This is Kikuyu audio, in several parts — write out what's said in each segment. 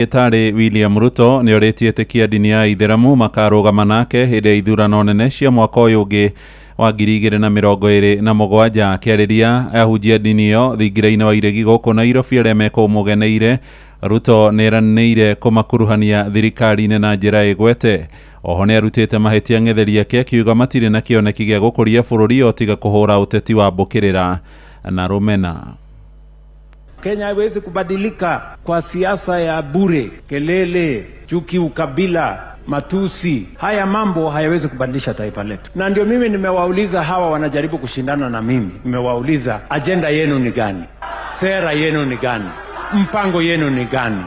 Ndagĩtarĩ William Ruto nĩ orĩtie etĩkia ndini ya Ithĩramu makarũgama nake hĩndĩ ya ithurano nene cia mwaka ũyũ ũngĩ wa 2027. Akĩarĩria ahunjia ndini ĩyo thingira-inĩ wa iregi gũkũ Nairobi arĩa mekũmũgeneire, Ruto nĩ eranĩire kũmakuruhania thirikari-inĩ na njĩra ĩgwete. Oho nĩ arutĩte mahĩtia ang'etheri ake akiuga matirĩ na kĩoneki gĩa gũkũria bũrũri o tiga kũhũra ũteti wa mbũkĩrĩra na rũmena. Kenya haiwezi kubadilika kwa siasa ya bure, kelele, chuki, ukabila, matusi. Haya mambo hayawezi kubadilisha taifa letu, na ndio mimi nimewauliza hawa wanajaribu kushindana na mimi, nimewauliza ajenda yenu ni gani? Sera yenu ni gani? Mpango yenu ni gani?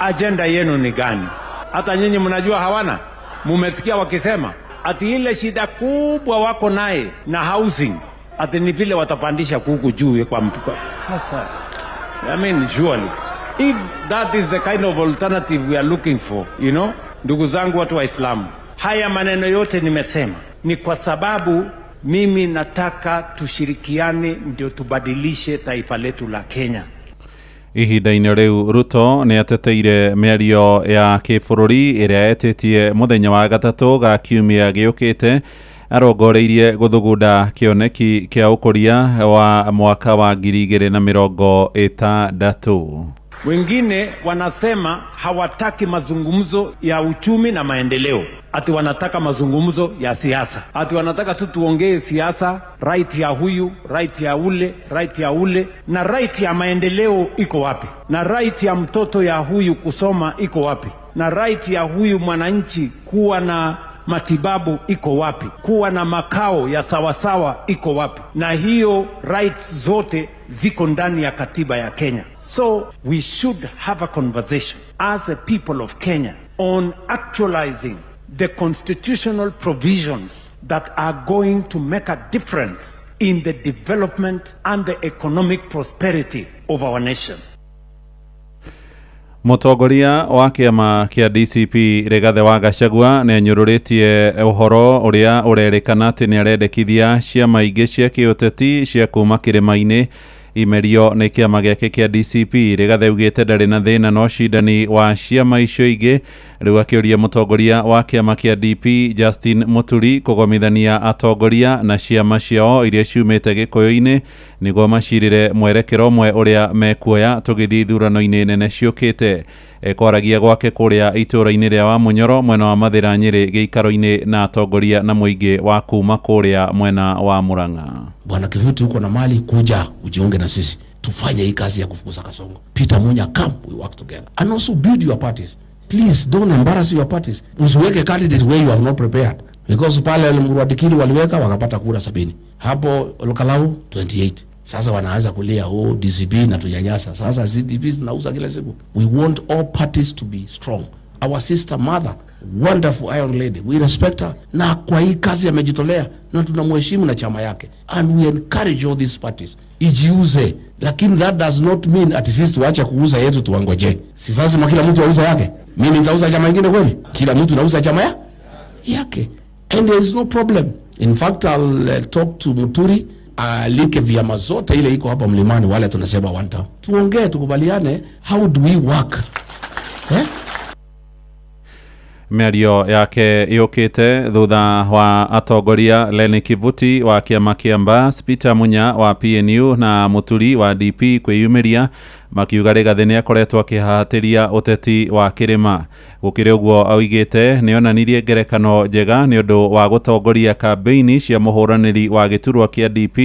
Ajenda yenu ni gani? Hata nyinyi mnajua hawana. Mumesikia wakisema ati ile shida kubwa wako naye na housing, ati ni vile watapandisha kuku juu kwa mfuko. Sasa I mean, surely if that is the kind of alternative we are looking for. Ndugu zangu watu Waislamu, haya maneno yote nimesema ni kwa sababu mimi nataka tushirikiane ndio tubadilishe taifa letu la Kenya. Ihinda-inĩ rĩu Ruto nĩ ateteire mĩario ya kĩbũrũri ĩrĩa etĩtie mũthenya wa gatatũ ga kiumia gĩũkĩte arongoreirie gũthugunda kĩoneki kĩa ũkũria wa mwaka wa 2060. Wengine wanasema hawataki mazungumzo ya uchumi na maendeleo, ati wanataka mazungumzo ya siasa, ati wanataka tu tuongee siasa, right ya huyu, right ya ule, right ya ule. Na right ya maendeleo iko wapi? Na right ya mtoto ya huyu kusoma iko wapi? Na right ya huyu mwananchi kuwa na matibabu iko wapi? Kuwa na makao ya sawasawa iko wapi? Na hiyo rights zote ziko ndani ya katiba ya Kenya. So we should have a conversation as a people of Kenya on actualizing the constitutional provisions that are going to make a difference in the development and the economic prosperity of our nation. Mũtongoria wa kĩama kĩa DCP Rigathĩ wa Gachagua nĩ anyũrũrĩtie ũhoro ũrĩa ũrerĩkana atĩ nĩ arendekithia ciama ingĩ cia kĩũteti cia kuma kĩrĩma-inĩ imerio nĩ kĩama gĩake kĩa DCP. Rigathĩ augĩte ndarĩ na thĩna na ũcindani wa ciama icio ingĩ, rĩu akĩũria mũtongoria wa kĩama kĩa DP Justin Muturi kũgomithania atongoria na ciama ciao iria ciumĩte gĩkũyũ-inĩ nĩguo macirĩre mwerekero ũmwe ũrĩa mekuoya tũgĩthiĩ ithurano-inĩ nene ciũkĩte. Kwaragia gwake kũrĩa itũũra-inĩ rĩa Wamunyoro mwena wa Mathĩra Nyĩrĩ gĩikaro-inĩ na atongoria na mũingĩ wa kuma kũrĩa mwena wa Murang'a. Bwana Kivuti, uko na mali, kuja ujiunge na sisi tufanye hii kazi ya kufukuza Kasongo. Peter Munya, come we work together and also build your parties. Please don't embarrass your parties. Usiweke candidate where you have not prepared because pale Murwadikili waliweka wakapata kura 70, hapo Olkalou 28. Sasa wanaanza kulia, oh, DCP na tunyanyasa. Sasa CDP tunauza kila siku. We want all parties to be strong. Our sister mother, wonderful iron lady, we respect her, na kwa hii kazi amejitolea na tunamheshimu na chama yake, and we encourage all these parties ijiuze, lakini that does not mean ati sisi tuache kuuza yetu tuwangoje. Si sasa kila mtu auza yake? Mimi nitauza chama ingine kweli? Kila mtu nauza chama yake, and there is no problem. In fact I'll talk to Muturi alike vyama zote ile iko hapa mlimani, wale tunasema one term, tuongee tukubaliane, how do we work, eh? Mĩario yake yũkĩte thutha wa atongoria Lenny Kivuti wa kĩama kĩa Mbas, Peter Munya wa PNU na Muturi wa DP kwĩyumĩria makiuga Rigathĩ nĩ akoretwo akĩhatĩria ũteti wa kĩrĩma. Gũkĩrĩ ũguo augĩte nĩ onanirie ngerekano njega nĩ ũndũ wa gũtongoria kambĩini cia mũhũranĩri wa gĩturwa kĩa DP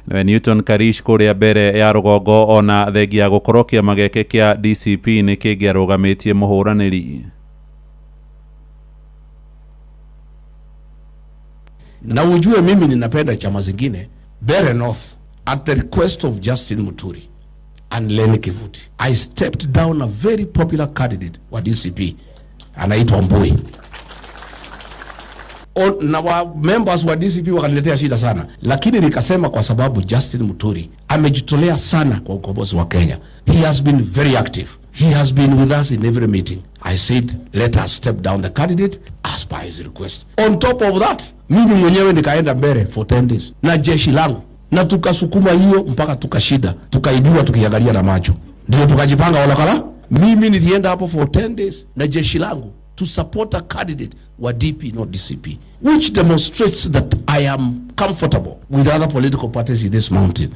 nĩwe Newton Karish kũrĩa mbere ya rũgongo, ona thengia ya gũkorwo kĩama gĩake kĩa DCP nĩ kĩngĩarũgamĩtie mũhũranĩri. Na ujue mimi ninapenda chama zingine. Mbeere North, at the request of Justin Muturi and Lenny Kivuti, I stepped down a very popular candidate wa DCP anaitwa Mbui. Na wa members wa DCP wakaniletea shida sana, lakini nikasema kwa sababu Justin Muturi amejitolea sana kwa ukombozi wa Kenya, he has been very active, he has been with us in every meeting. I said let us step down the candidate as per his request. On top of that, mimi mwenyewe nikaenda mbele for 10 days na jeshi langu na tukasukuma hiyo mpaka tukashida, tukaibiwa tukiangalia na macho, ndio tukajipanga Olokala. Mimi nilienda hapo for 10 days na jeshi langu to support a candidate wa DP, not DCP, which demonstrates that I am comfortable with other political parties in this mountain.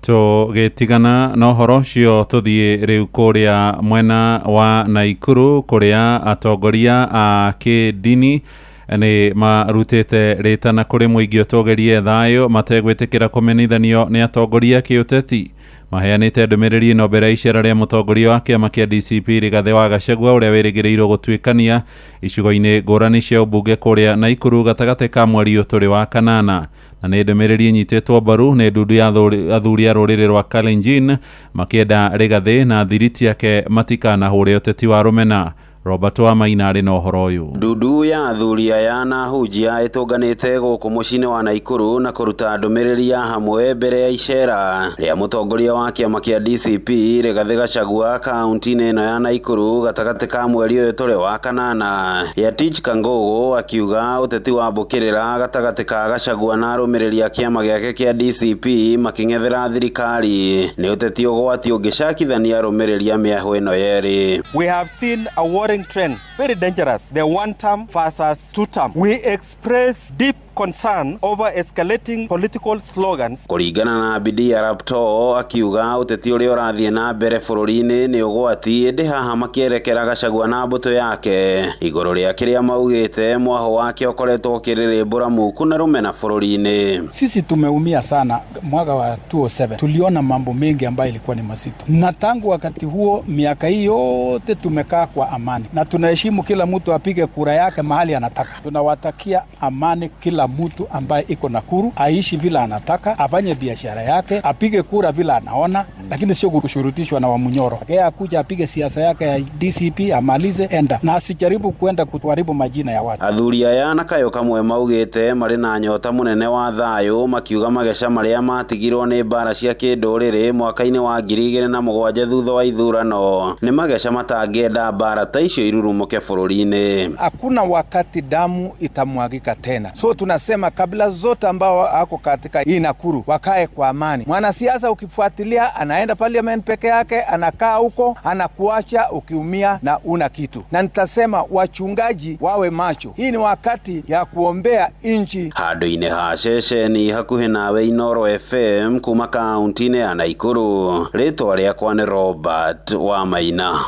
Tũgĩtigana na ũhoro ũcio, tũthiĩ rĩu kũrĩa mwena wa Naikuru, kũrĩa atongoria a kĩndini nĩ marutĩte rĩtana kũrĩ mũingĩ ũtũgĩrie thayũ mategwĩtĩkĩra kũmenithanio nĩ atongoria kĩũteti. Maheanĩte ndũmĩrĩri ĩno mbere ya icera rĩa mũtongoria wa kĩama kĩa DCP Rigathĩ wa Gachagua, ũrĩa wĩrĩgĩrĩirwo gũtuĩkania icigo-inĩ ngũrani cia ũmbunge kũrĩa Naikuru gatagatĩ ka mweri ũyũ tũrĩ wa kanana. Na nĩ ndũmĩrĩri ĩnyitĩtwo mbaru nĩ ndundu ya athuri a rũrĩrĩ rwa Kalenjin, makĩenda Rigathĩ na thiriti yake matikanahũre ũteti wa rũmena. Robert Wamaina arĩ na ũhoro ũyũ. Ndundu ya athuri aya na hunjia ĩtũnganĩte gũkũ mũciĩ-inĩ wa Naikuru na kũruta ndũmĩrĩri ya hamwe mbere ya icera rĩa mũtongoria wa kĩama kĩa DCP Rigathĩ Gachagua kaunti-inĩ ĩno ya Naikuru gatagatĩ ka mweri ũyũ tũrĩ wa kanana. Yatich Kangogo akiuga ũteti wa mbũkĩrĩra gatagatĩ ka Gachagua na arũmĩrĩri a kĩama gĩake kĩa DCP makĩng'ethera thirikari nĩ ũteti ũgwati ũngĩcakithania arũmĩrĩri a mĩahũ ĩno yerĩ. We have seen a worrying trend, very dangerous, the one term versus two term. We express deep concern over escalating political slogans. Kũringana na Bidii Arap Too, akiuga ũteti ũrĩa ũrathiĩ na mbere bũrũri-inĩ nĩ ũgwati, ĩndĩ haha makĩerekera Gachagua na mbũtũ yake igũrũ rĩa kĩrĩa maugĩte mwahũ wake ũkoretwo ũkĩrĩrĩmbũra muku na rũmena bũrũri-inĩ. Sisi tumeumia sana mwaka wa 2007. Tuliona mambo mengi ambayo ilikuwa ni mazito, na tangu wakati huo miaka hii yote tumekaa kwa amani na tunaheshimu kila mtu apige kura yake mahali anataka. Tunawatakia amani kila mtu ambaye iko Nakuru, aishi vile anataka, afanye biashara yake, apige kura vile anaona, lakini sio kushurutishwa na Wamunyoro. Yeye akuja apige siasa yake ya DCP, amalize enda, na asijaribu kuenda kuharibu majina ya watu. Athuri aya na kayo kamwe maugĩte marĩ na nyota mũnene wa thayũ, makiuga mageca marĩa matigirwo nĩ mbara cia kĩndũrĩrĩ mwaka-inĩ wa 2007 thutha wa ithurano nĩ mageca matangĩenda mbara ta icio irurumuke bũrũri-inĩ. Hakuna wakati damu itamwagika tena, so tunasema kabila zote ambao wako katika hii Nakuru wakae kwa amani. Mwanasiasa ukifuatilia, anaenda parliament peke yake, anakaa huko, anakuacha ukiumia na una kitu. Na nitasema wachungaji wawe macho, hii ni wakati ya kuombea nchi. Handũ-inĩ ha ceceni hakuhĩ nawe Inooro FM kuma kaunti-inĩ ya Naikuru, rĩtwa rĩakwa nĩ Robert Wamaina.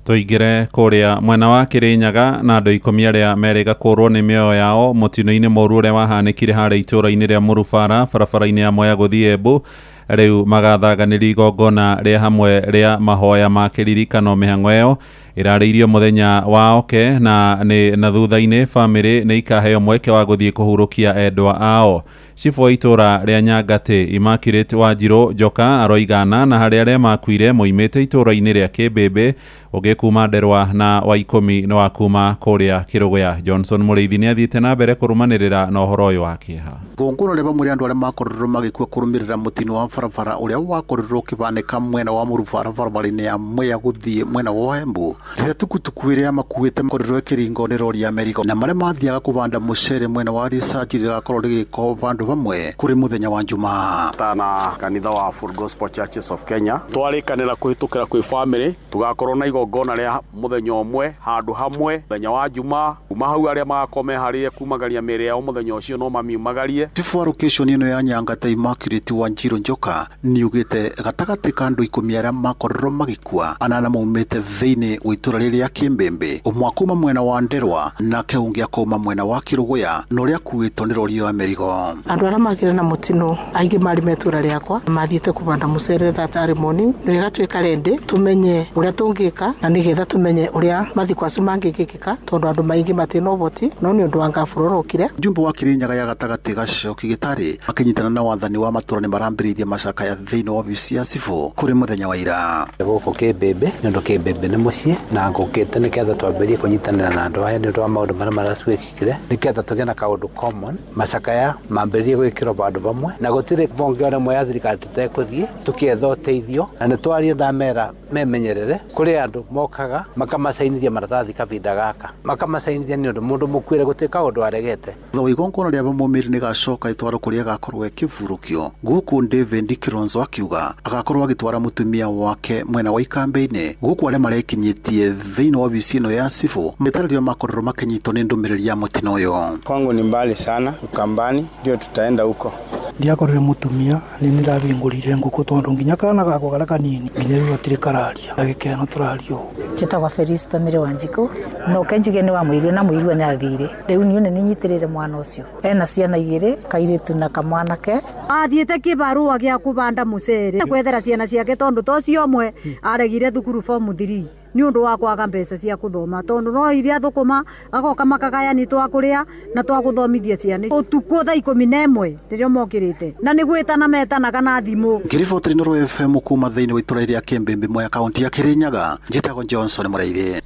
Tũingĩre kũrĩa mwena wa Kĩrĩnyaga na andũ 10 arĩa merĩga kũrwo nĩ mĩoyo yao mũtino-inĩ mũru ũrĩa wahanĩkire harĩa itũũra-inĩ rĩa Mũrubara barabara-inĩ ya Mwea gũthiĩ Embu rĩu magathaganĩria igongona rĩa hamwe rĩa mahoya ma kĩririkano. Mĩhang'o ĩyo ĩrarĩirio mũthenya wa oke na na thutha-inĩ bamĩrĩ nĩ ikaheo mweke wa gũthiĩ kũhurũkia endwa ao. Cibũ wa itũũra rĩa Nyangatĩ Immaculate Wanjirũ Njoka aroigana na harĩa arĩa makuire moimĩte itũũra-inĩ rĩa Kĩmbĩmbĩ, ũngĩ kuma Nderwa na wa 10 nĩ wa kuma kũrĩa Kĩrũgũya. Johnson Mũrĩithi nĩ athiĩte na mbere kũrũmanĩrĩra na ũhoro ũyũ wa kĩeha. Ngũngũrũ rĩa bamwe rĩa andũ arĩa makorirwo magĩkua kũrũmĩrĩra mũtino wa barabara ũrĩa wakorirwo ũkĩbanĩka mwena wa Mũrubara barabara-inĩ ya Mwea gũthiĩ mwena wa Embu, rĩrĩa tukutuku ĩrĩa makuĩte makorirwo ĩkĩringwo nĩ rori ya mĩrigo na marĩa mathiaga kũbanda mũcere mwena wa Risachi rĩgakorwo rĩgĩkwo vandũ vamwe kũrĩ mũthenya wa Njumaa. Tana kanitha wa Full Gospel Churches of Kenya twarĩkanĩra kũhĩtũkĩra kwĩ family tugakorwo na igongona rĩa mũthenya ũmwe handũ hamwe mũthenya wa Njumaa. Kuma hau arĩa magakorwo meharĩrie kumagaria mĩĩrĩ yao mũthenya ũcio no mamiumagarie. Chifu wa location ĩno ya Nyangata Immaculate Wanjirũ Njoka nĩugĩte gatagatĩ ka andũ 10 arĩa makorirwo magĩkua, 8 maumĩte thĩinĩ wa itũũra rĩrĩa Kĩmbĩmbĩ, ũmwe akuma mwena wa Nderwa nake ũngĩ akuma mwena wa Kĩrũgũya na ũrĩa akuĩtwo nĩ rori ya mĩrigo. Andũ arĩa makĩrĩ na mũtino aingĩ marĩ metũra rĩakwa mathiĩte kũbanda mũcere that early morning. Nĩ wega twĩkare ndĩ tũmenye ũrĩa tũngĩka na nĩgetha tũmenye ũrĩa mathiko acio mangĩkĩka, tondũ andũ maingĩ matirĩ na ũhoti, no nĩ ũndũ wa ngabũrũ ũrokire. Mjumbe wa Kĩrĩnyaga ya gatagatĩ Gacoki Gĩtarĩ akĩnyitana na wathani wa matũra nĩ marambĩrĩirie macakaya thĩinĩ wa obici ya cibũ kũrĩ mũthenya wa ira. Gũkũ Kĩmbĩmbĩ nĩ ũndũ Kĩmbĩmbĩ nĩ mũciĩ na ngũkĩte nĩgetha twambĩrĩrie kũnyitanĩra na andũ aya nĩ ũndũ wa maũndũ marĩa maratuĩkire, nĩgetha tũgĩe na kaũndũ common. Macakaya mambĩrĩrie gwĩkĩrwo vandũ vamwe na gũtirĩ bonge ona ĩmwe ya thirikari tũtekũthiĩ tũkĩetha ũteithio, na nĩ twarie ndamera memenyerere kũrĩ andũ Andu mokaga makamacainithia maratathi kavinda gaka makamacainithia ni undu mundu mukuire guti kaundu aregete. Thutha wa igongona rĩa bamwe mĩĩrĩ nĩgacoka ĩtwarwo kũrĩa agakorwo ĩkĩvurũkio. Gũkũ David Kilonzo akiuga agakorwo agĩtwara mũtumia wake mwena wa Ikambĩ-inĩ, gũkũ arĩa marekinyĩtie thĩinĩ wa obici ĩno ya cibũ mĩtarĩrio makorirwo makĩnyitwo nĩ ndũmĩrĩri ya mũtino ũyũ. Kwangu ni mbali sana Ukambani, ndio tutaenda huko. Ndiakorire mutumia ni nĩndabingũrire ngũkũ tondũ nginya kana gakwa karĩa kanini nginya rĩu gatirĩ kararia gĩkeno tũraria ũũ. Njĩtagwo Felista Mĩrĩ Wanjikũ no ke njuge nĩ wa mũirue na mũirue nĩ athire rĩu niĩ nĩ nyiitĩrĩire mwana ũcio ena ciana igĩrĩ kairĩtu na kamwanake. Athiĩte kĩbarũa gĩa kũbanda mũcere gwethera ciana ciake tondũ to cio ũmwe aregire thukuru form 3 nĩ ũndũ wa kwaga mbeca cia kũthoma tondũ no iria thũkũma agoka makagayani twa kũrĩa na twa gũthomithia ciana ũtukũ thaa 11 rĩrĩa mokĩrĩte na nĩ gwĩtana metanaga na thimũ. Ngĩriboti Inooro FM kuma thĩinĩ wa itũra rĩa Kĩmbĩmbĩ Mwea kaunti ya Kĩrĩnyaga, njĩtagwo Johnson Mũraithi.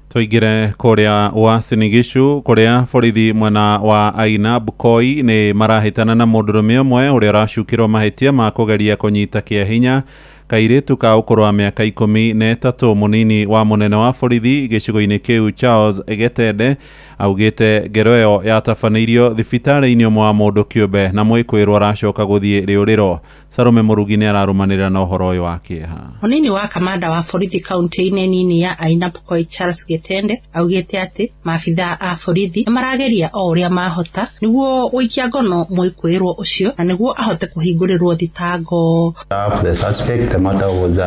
Tũingĩre kũrĩa Uasin Gishu kũrĩa borithi mwena wa Ainabkoi nĩ marahĩtana na mũndũrũme ũmwe ũrĩa ũracukĩrwo mahĩtia ma kũgeria kũnyita kĩa hinya kairĩtu ka ũkũrũ wa mĩaka 13. Mũnini wa mũnene wa borithi gĩcigo-inĩ kĩu Charles Getende augĩte ngero ĩyo yatabanĩirio thibitarĩ-inĩ ũmwe wa mũndũ kĩũmbe na mwĩkũĩrwo aracoka gũthiĩ rĩũrĩro. Salome Mũrugi nĩ ararũmanĩrĩra na ũhoro ũyũ wa kĩeha. Mũnini wa kamanda wa borithi kaunti-inĩ nini ya Ainabkoi Charles Getende augĩte atĩ maabithaa a borithi nĩmarageria o ũrĩa mahota nĩguo gũikia ngono mwĩkũĩrwo ũcio na nĩguo ahote kũhingũrĩrwo thitango. The suspect, the matter was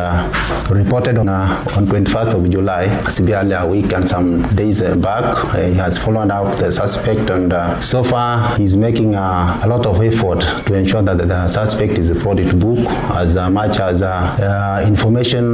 reported on 21st of July, severely a week and some days back. He has followed up the suspect and so far he's making a lot of effort to ensure that the suspect is brought to book as much as information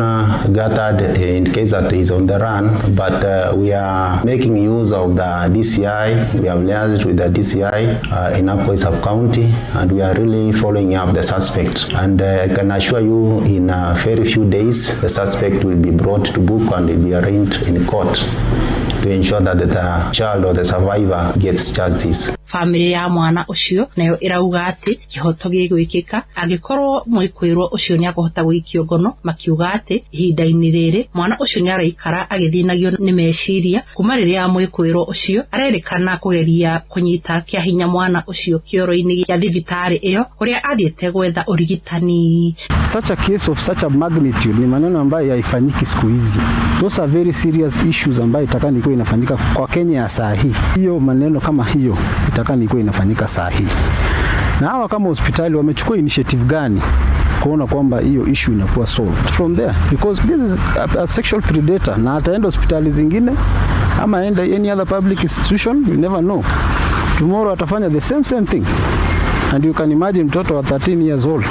gathered indicates that he's on the run, but we are making use of the DCI. We have liaised with the DCI in Ainabkoi sub-county and we are really following up the suspect, and I can assure you in a very few days the suspect will be brought to book and will be arraigned in court to ensure that the child or the survivor gets justice. Family ya mwana ũcio nayo ĩrauga atĩ kĩhoto gĩgwĩkĩka angĩkorwo mwĩkũĩrwo ũcio nĩakũhota gũikio ngono, makiuga atĩ ihinda-inĩ rĩrĩ mwana ũcio nĩaraikara agĩthĩnagio nĩ meciria kuma rĩrĩa mwĩkũĩrwo ũcio arerĩkana kũgeria kũnyita kĩa hinya mwana ũcio kĩoro-inĩ gĩa thibitarĩ ĩyo kũrĩa athiĩte gwetha ũrigitani. Such a case of such a magnitude ni maneno ambayo haifanyiki siku hizi. Those are very serious issues ambayo itakani ikuwe inafanyika kwa Kenya ya saa hii. Hiyo maneno kama hiyo itakani ikuwe inafanyika saa hii. Na hawa kama hospitali wamechukua initiative gani kuona kwamba hiyo issue inakuwa solved from there, because this is a sexual predator na ataenda hospitali zingine ama aenda any other public institution, you never know. Tomorrow atafanya the same thing. And you can imagine mtoto wa 13 years old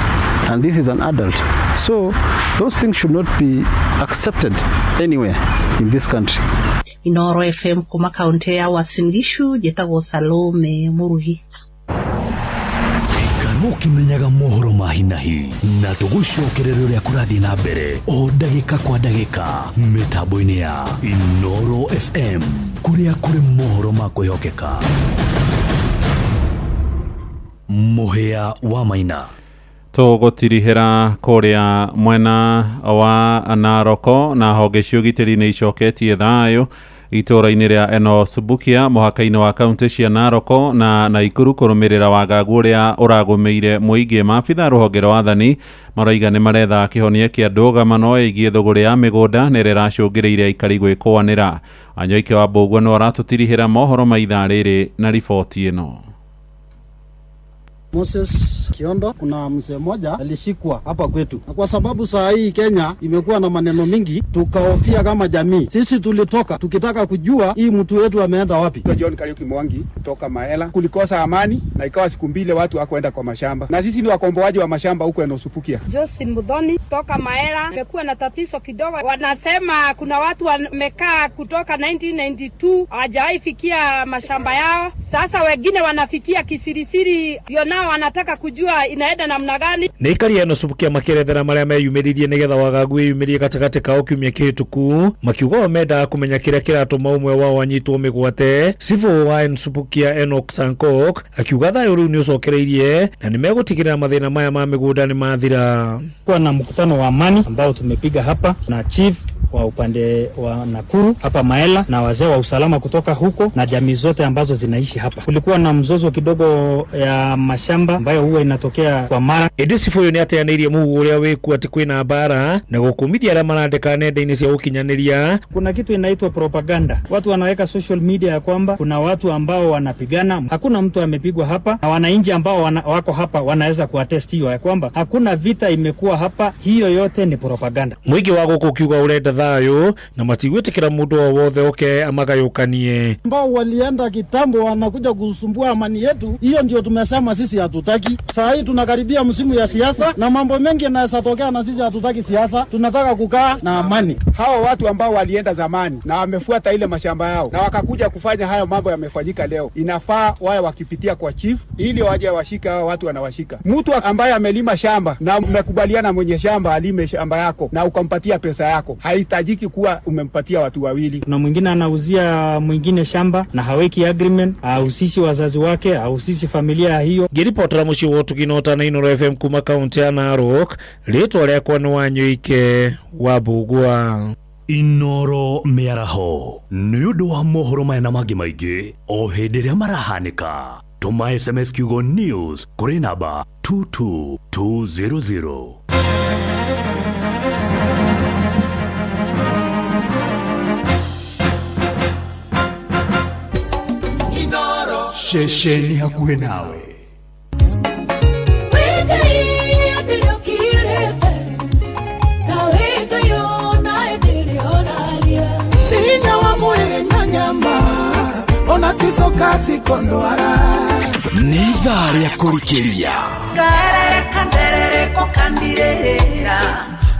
and this is an adult. So those things should not be accepted anywhere in this country. Inooro FM kuma kaunti ya Uasin Gishu, njĩtagwo Salome Mũrugi. Ikara ũkĩmenyaga mohoro ma hi na hi na tũgũcokerere ũrĩa kũrathiĩ na mbere o ndagĩka kwa ndagĩka mĩtambo-inĩ ya Inooro FM kũrĩa kũrĩ mohoro ma kwĩhokeka. Mũhĩa wa Maina. Tũgũtirihĩra kũrĩa mwena wa Naroko na honge cia ũgitĩri nĩ icoketie thayũ itũra-inĩ rĩa Eno Subukia mũhaka-inĩ wa kaunti cia Naroko na Naikuru kũrũmĩrĩra wagagu ũrĩa ũragũmĩire mũingĩ. Maabitha rũhonge rwa wathani maroiga nĩ maretha kĩhonia kĩa ndũgamano ĩgiĩ thũgũrĩ ya mĩgũnda na ĩrĩa ĩracũngĩrĩirie aikari gwĩkũanĩra. Wanyoike wa Mbũgua nĩwe ũratũtirihĩra mohoro ma ithaa rĩrĩ na riboti ĩno. Moses Kiondo, kuna mzee mmoja alishikwa hapa kwetu, na kwa sababu saa hii Kenya imekuwa na maneno mingi, tukahofia kama jamii. Sisi tulitoka tukitaka kujua hii mtu wetu ameenda wapi. John Kariuki Mwangi kutoka Maela, kulikosa amani na ikawa siku mbili watu hawakwenda kwa mashamba, na sisi ni wakomboaji wa mashamba huko Enosupukia. Josephine Muthoni kutoka Maela, imekuwa na tatizo kidogo, wanasema kuna watu wamekaa kutoka 1992 hawajawahi fikia mashamba yao. Sasa wengine wanafikia kisirisiri. nao wanataka kujua inaenda namna gani. Nĩ aikari a Enoosupukia makĩerethera marĩa meyumĩririe nĩgetha wagagu wĩyumĩrie gatagatĩ kao kiumia kĩhĩtũku, makiuga o mendaga kũmenya kĩrĩa kĩratũma ũmwe wao anyitwo mĩgwate. Cibũ wa Enoosupukia Enoch Sankok akiuga thayũ rĩu nĩ ũcokereirie na nĩ megũtigĩrĩra mathĩna maya ma mĩgũnda nĩ mathira. Kuwa na mkutano wa amani ambao tumepiga hapa na chief wa upande wa Nakuru hapa Maela na wazee wa usalama kutoka huko na jamii zote ambazo zinaishi hapa. Kulikuwa na mzozo kidogo ya mashamba ambayo huwa inatokea kwa mara. Ĩndĩ cibũ ũyũ nĩ ateanĩirie mũhuhu ũrĩa wĩkuo atĩ kwĩna mbara na gũkũmithia arĩa marandĩka nenda-inĩ cia ũkinyanĩria. Kuna kitu inaitwa propaganda. Watu wanaweka social media ya kwamba kuna watu ambao wanapigana. Hakuna mtu amepigwa hapa, na wananchi ambao wako hapa wanaweza kuattest hiyo ya kwamba hakuna vita imekuwa hapa. Hiyo yote ni propaganda. Mũingĩ wa gũkũ ũkiuga ũrenda thayũ na matigwĩtĩkĩra mũndũ o wothe oke amagayũkanie. Ambao walienda kitambo wanakuja kusumbua amani yetu, hiyo ndio tumesema sisi hatutaki. Saa hii tunakaribia msimu ya siasa na mambo mengi yanaweza tokea, na sisi hatutaki siasa, tunataka kukaa na amani. Hawa watu ambao walienda zamani na wamefuata ile mashamba yao na wakakuja kufanya hayo mambo yamefanyika leo, inafaa wawe wakipitia kwa chief ili waje washike hawa watu wanawashika. Mtu ambaye amelima shamba na mmekubaliana mwenye shamba alime shamba yako na ukampatia pesa yako, haihitajiki kuwa umempatia watu wawili. Kuna mwingine anauzia mwingine shamba na haweki agreement, hahusishi wazazi wake, hahusishi familia hiyo. Ngĩribotera mũciĩ wa ũtugi na ũtana Inooro FM kuma kaunti ya Narok, rĩtwa rĩakwa nĩ Wanyũike wa Mbũgua. Inooro mĩaraho nĩ ũndũ wa mohoro maya na mangĩ maingĩ o hĩndĩ ĩrĩa marahanĩka. Tũma SMS kiugo news kũrĩ namba 22200. Ceceni hakuhĩ nawe. Hinya wa mwĩrĩ na nyama ona ticoka cikondwara. Nĩ ithaa rĩa kũrikĩria. Karere kanderereko kandirĩrĩra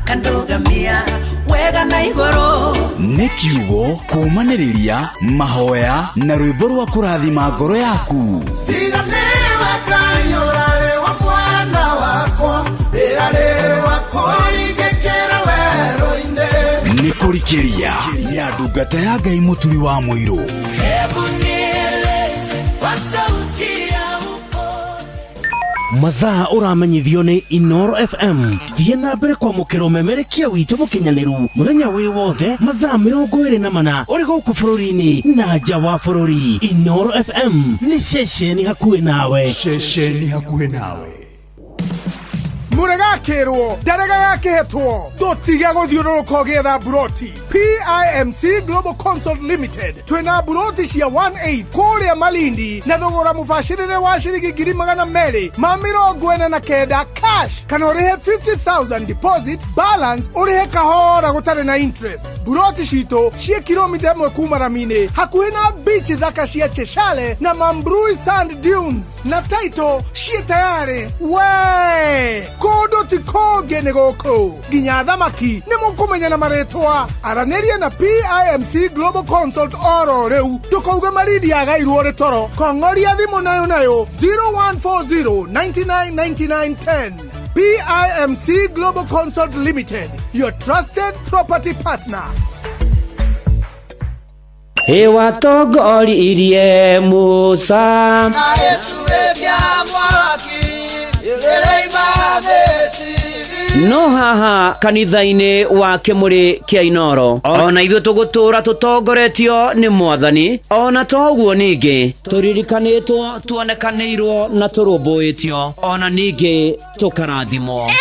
kandugamia wega na igũrũ. Nĩ kiugo kũũmanĩrĩria mahoya na rwĩmbo rwa kũrathima ngoro yaku. Tiga nĩwe Ngai ũrarĩ wa mwana wakwa, ndĩrarĩ wa kũringĩkĩra werũ-inĩ. Nĩ kũrikĩria ya ndungata ya Ngai Mũturi wa Mũirũ. Hebu nieleze kwa sauti ya Mathaa ũramenyithio nĩ Inooro FM. Thiĩ na mbere kwamũkĩra ũmemerekia witũ mũkinyanĩru mũthenya wĩ wothe mathaa 24 ũrĩ gũkũ bũrũri-inĩ na nja wa bũrũri. Inooro FM nĩ ceceni hakuhĩ nawe. Ceceni hakuhĩ nawe. Mũregakĩrwo ndarega gakĩhetwo ndũtige gũthiũrũrũka ũgĩetha mburoti. PIMC Global Consult Limited twĩna mburoti cia 18 kũrĩa Malindi na thogora mũbacĩrĩre wa ciringi 249,000 cash, kana ũrĩhe 50,000 deposit, balance ũrĩhe kahora gũtarĩ na interest. Mburoti citũ ciĩ kilomita 1 kuma rami-inĩ hakuhĩ na beach thaka cia Cheshale na Mambrui Sand Dunes, na title ciĩ tayarĩ. We kũndũ ti kũngĩ nĩ gũkũ, nginya thamaki nĩ mũkũmenya na marĩtwa. Aranĩria na PIMC Global Consult oro rĩu, ndũkauge Malindi yagairwo rĩ toro. Kong'oria thimũ nayo nayo 0140 99 99 10. PIMC Global Consult Limited, your trusted property partner. Ĩwatongoririe Musa no haha kanitha-inĩ wa kĩmũrĩ kĩa Inooro ona ithuĩ tũgũtũra tũtongoretio nĩ Mwathani, ona to ũguo ningĩ tũririkanĩtwo, tuonekanĩirwo na tũrũmbũĩtio, ona ningĩ tũkarathimwo.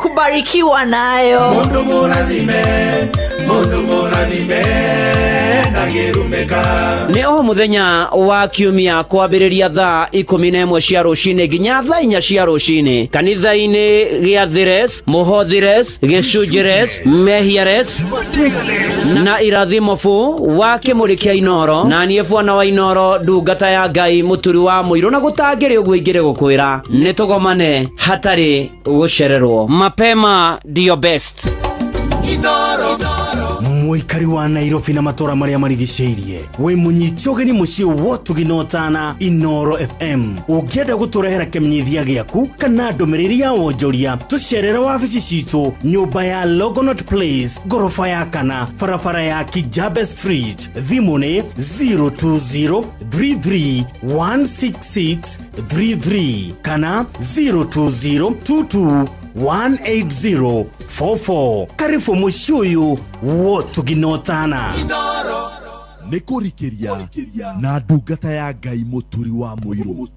Kubarikiwa nayo. Mundu mũrathime, mundu mũrathime, ndangĩrumĩka. Nĩ o mũthenya wa kiumia kwambĩrĩria thaa 11 cia rũcinĩ nginya thaa 4 cia rũcinĩ kanitha-inĩ gĩa Thires, Mũhothires, Gĩcunjĩres, Mehiares na Irathimo fu wa kĩmũrĩ kĩa Inooro. Na niĩ bwana wa Inooro, ndungata ya Ngai Mũturi wa Mũirũ, na gũtangĩrĩ ũguo ingĩrĩ gũkwĩra nĩ tũgomane hatarĩ gũcererwo. Mapema ndio best. Inooro. Mũikari wa Nairobi na matũra marĩa marigicĩirie, wĩ mũnyite ũgeni mũciĩ wotugi na ũtana Inoro FM. Ũngĩenda gũtũrehera kĩmenyithia gĩaku kana ndũmĩrĩri ya wonjoria, tũcerere wabici citũ nyũmba ya Longonot Place, ngoroba ya kana, barabara ya Kijabe Street. Thimũ nĩ 020 33 166 33 kana 020 22 18044. Karibu mũciĩ ũyũ wotugi na ũtana. Nĩ kũrikĩria na ndungata ya Ngai Mũturi wa Mũirũ.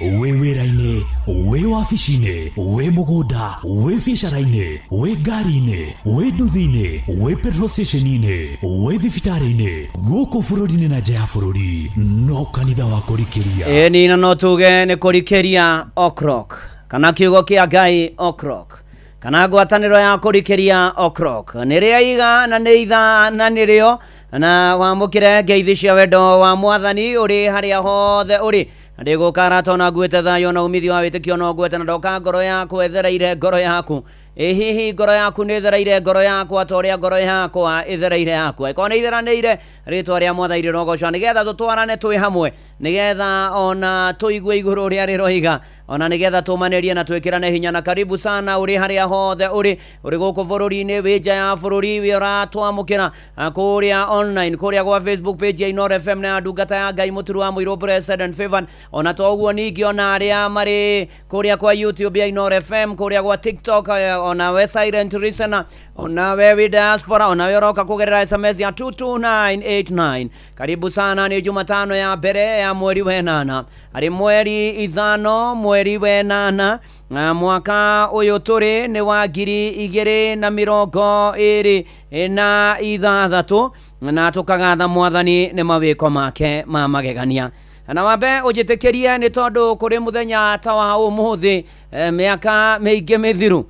Wĩ wĩra-inĩ, wĩ wabici-inĩ, wĩ mũgũnda, wĩ biacara-inĩ, wĩ ngari-inĩ, wĩ nduthi-inĩ, wĩ petrol station-inĩ, wĩ thibitarĩ-inĩ, gũkũ bũrũri-inĩ na nja ya bũrũri, no kanitha wa kũrikĩria. Ĩni, na no tuge nĩ kũrikĩria o'clock kana kiugo kĩa Ngai o'clock kana ngwatanĩro ya kũrikĩria o'clock nĩ rĩa iga na nĩ ithaa na nĩrĩo na wamũkĩre ngeithi cia wendo wa Mwathani ũrĩ harĩa hothe ũrĩ. Na ndĩgũka tona nguĩte thayũ na umithio wa wĩtĩkio, no ngwete na ndoka ngoro yaku ĩthereire ngoro yaku. Ĩ hihi ngoro yaku nĩ ĩthereire ngoro yakwa ta ũrĩa ngoro yakwa ĩthereire yaku? Angĩkorwo nĩ itheranĩire, rĩtwa rĩa Mwathani rĩrogocwo, nĩgetha tũtwarane twĩ hamwe, nĩgetha ona tũigue igũrũ ũrĩa rĩroiga, ona nĩgetha tũmanĩrie na twĩkĩrane hinya. Na karibu sana ũrĩ harĩa hothe ũrĩ, ũrĩ gũkũ bũrũri-inĩ, wĩ nja ya bũrũri, wĩ ũratwamũkĩra kũrĩa online, kũrĩa gwa Facebook page ya Inoro FM na ya ndungata ya Ngai Mũturu wa Mũirũ Blessed and Favored. Ona to ũguo, ningĩ ona arĩa marĩ kũrĩa kwa YouTube ya Inoro FM, kũrĩa gwa TikTok, ona we silent listener, ona we wĩ diaspora, ona we ũroka kũgerera SMS ya 22989, karibu sana. Nĩ Jumatano ya mbere ya mweri wenana, harĩ mweri 5, mweri wenana, na mwaka ũyũ tũrĩ nĩ wa 2026, na tũkagatha Mwathani nĩ mawĩko make ma magegania. Na wambe ũnjĩtĩkĩrie, nĩ tondũ kũrĩ mũthenya ta wa ũmũthĩ mĩaka mĩingĩ mĩthiru,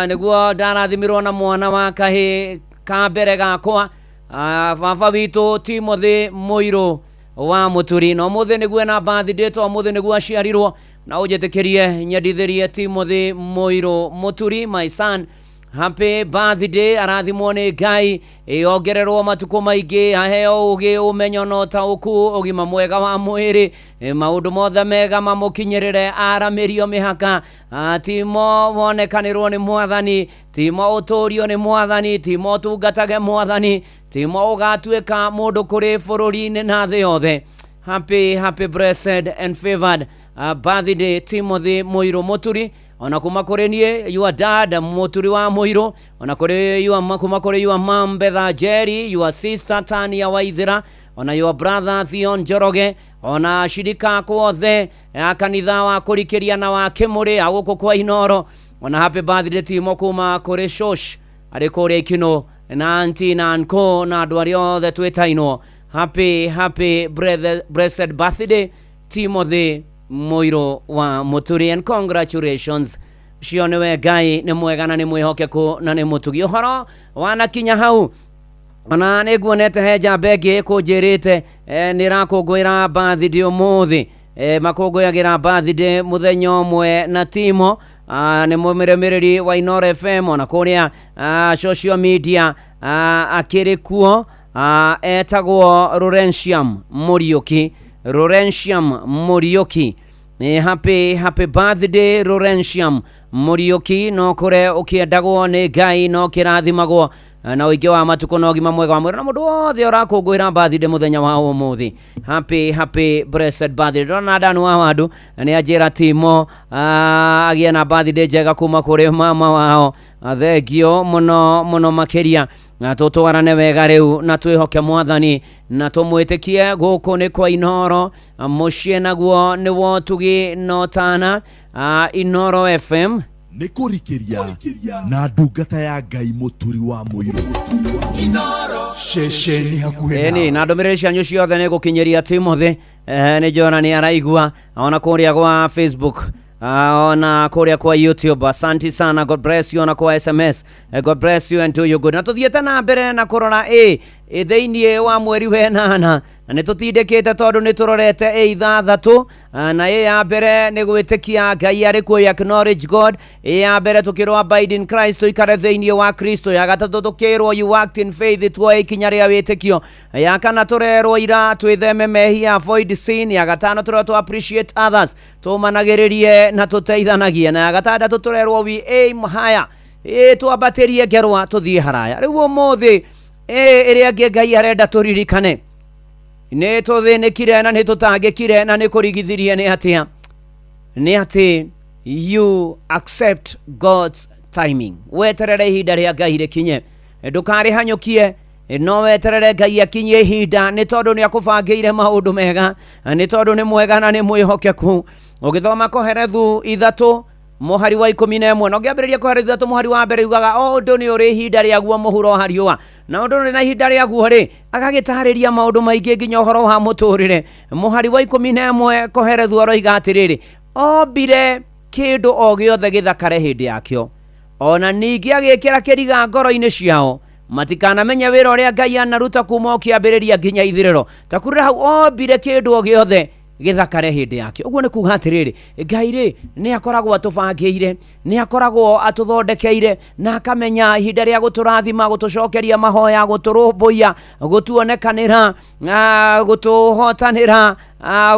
nĩguo ndarathimirwo na mwana wa kahĩ ka mbere gakwa, baba witũ Timothy Mũirũ wa Mũturi. Na ũmũthĩ nĩguo ena birthday, to ũmũthĩ nĩguo aciarirwo. Na ũnjĩtĩkĩrie nyendithĩrie Timothy Mũirũ Mũturi, my son, happy birthday. Arathimwo nĩ Ngai, ĩongererwo matukũ maingĩ, aheo ũgĩ, ũmenyo na ũtaũku, ũgima mwega wa mwĩrĩ, maũndũ mothe mega mamũkinyĩrĩre, aramĩrio mĩhaka. Timo, wonekanĩrwo nĩ Mwathani. Timo, ũtũrio nĩ Mwathani. Timo, ũtungatage Mwathani. Timo, ũgatuĩka mũndũ kũrĩ bũrũri-inĩ na thĩ yothe. Happy, happy, blessed and favored birthday, Timothy Mũirũ Mũturi, ona kuma kũrĩ niĩ your dad Mũturi wa Mũirũ, ona kũrĩ your, kuma kũrĩ your mom Betha Jerry, your sister Tania Waithira, ona your brother Theon Njoroge, ona shirika akwa othe a kanitha wa kũrikĩria na wa kĩmũrĩ a gũkũ kwa Inoro. Ona happy birthday Timo kuma kũrĩ shosh arĩ kũrĩa Ikino, na auntie na uncle na andũ arĩa othe twĩtainwo. Happy, happy blessed birthday, Timothy Mũirũ wa Mũturi, and congratulations. Ũcio nĩwe Ngai nĩ mwega na nĩ mwĩhokeku na nĩ mũtugi. Ũhoro wanakinya hau, ona nĩ nguonete he njamba ĩngĩ kũnjĩrĩte nĩ ĩrakũngũĩra birthday ũmũthĩ. Makũngũyagĩra birthday mũthenya ũmwe na Timo. Nĩ mũrũmĩrĩri wa Inoro FM ona kũrĩa social media, akĩrĩ kuo, etagwo Laurentium Mũriũki. Laurentium Mũriũki. Happy, happy birthday, Laurentium Mũriũki. No kũre ũkĩendagwo nĩ Ngai, no kĩrathimagwo na ũingĩ wa matukũ na ũgima mwega wa mwĩrĩ. Na mũndũ wothe ũrakũngũĩra birthday mũthenya wa ũmũthĩ, happy, happy blessed birthday. Ndĩrona Danu wa Wandu nĩ anjĩra Timo agĩe na birthday njega kuma kũrĩ mama wao. Thengio mũno mũno makĩria, na tũtwarane wega rĩu na twĩhoke Mwathani na tũmwĩtĩkie. Gũkũ nĩ kwa Inoro, mũciĩ naguo nĩ wotugi no tana, Inoro FM. Nĩ kũrikĩria na ndungata ya Ngai Mũturi wa Mũirũ, ceceni hakuhĩ. Ĩni, na ndũmĩrĩri cianyu ciothe nĩ gũkinyĩria Timothy. Nĩ njona nĩ araigua ona kũrĩa gwa Facebook, ona kũrĩa kwa YouTube. Asante sana, God bless you. Ona kwa SMS, God bless you and do you good. Na tũthiĩte na mbere na kũrora ĩ Thĩinĩ wa mweri wenana na nĩ tũtindĩkĩte tondũ nĩ tũrorete ĩ ithathatũ, na ĩ ya mbere nĩ gwĩtĩkia Ngai arĩ kuo, acknowledge God. Ĩ ya mbere tũkĩrwo abide in Christ, tũikare thĩinĩ wa Kristo. Ya gatatũ tũkĩrwo you act in faith, tuoe ikinya rĩa wĩtĩkio. Ya kana tũrerwo ira twĩtheme mehia, avoid sin. Ya gatano tũrerwo to appreciate others, tũmanagĩrĩrie na tũteithanagie. Na ya gatandatũ tũrerwo we aim higher, ĩ twambatĩrie ngerwa tũthiĩ haraya. Rĩu ũmũthĩ ĩ ĩrĩa ĩngĩ Ngai arenda tũririkane nĩ tũthĩnĩkire na nĩ tũtangĩkire na nĩ kũrigithirie nĩ atĩa? Nĩ atĩ you accept God's timing, weterere ihinda rĩa Ngai rĩkinye, ndũkarĩhanyũkie, no weterere Ngai akinyie ihinda, nĩ tondũ nĩ akũbangĩire maũndũ mega, nĩ tondũ nĩ mwega na nĩ mwĩhokeku. Ũgĩthoma Koherethu 3 mũhari wa 11 na ũngĩambĩrĩria Koherethu 3 mũhari wa mbere, yugaga o ũndũ nĩ ũrĩ ihinda rĩaguo mũhuro wa riũa, na ũndũ ũrĩ na ihinda rĩaguo rĩ, agagĩtarĩria maũndũ maingĩ nginya ũhoro wa mũtũrĩre. Mũhari wa 11 Koherethu aroiga atĩrĩrĩ, ombire kĩndũ o gĩothe gĩthakare hĩndĩ yakĩo, ona ningĩ agĩkĩra kĩriga ngoro-inĩ ciao matikanamenye wĩra ũrĩa Ngai anaruta kuma o kĩambĩrĩria nginya ithirĩro. Ta kurĩra hau, ombire kĩndũ o gĩothe gĩthakare hĩndĩ yakĩo. Ũguo nĩ kuga atĩrĩrĩ, Ngai rĩ nĩ akoragwo atũbangĩire, nĩ akoragwo atũthondekeire na akamenya ihinda rĩa gũtũrathima, gũtũcokeria mahoya, gũtũrũmbũiya, gũtuonekanĩra, gũtũhotanĩra,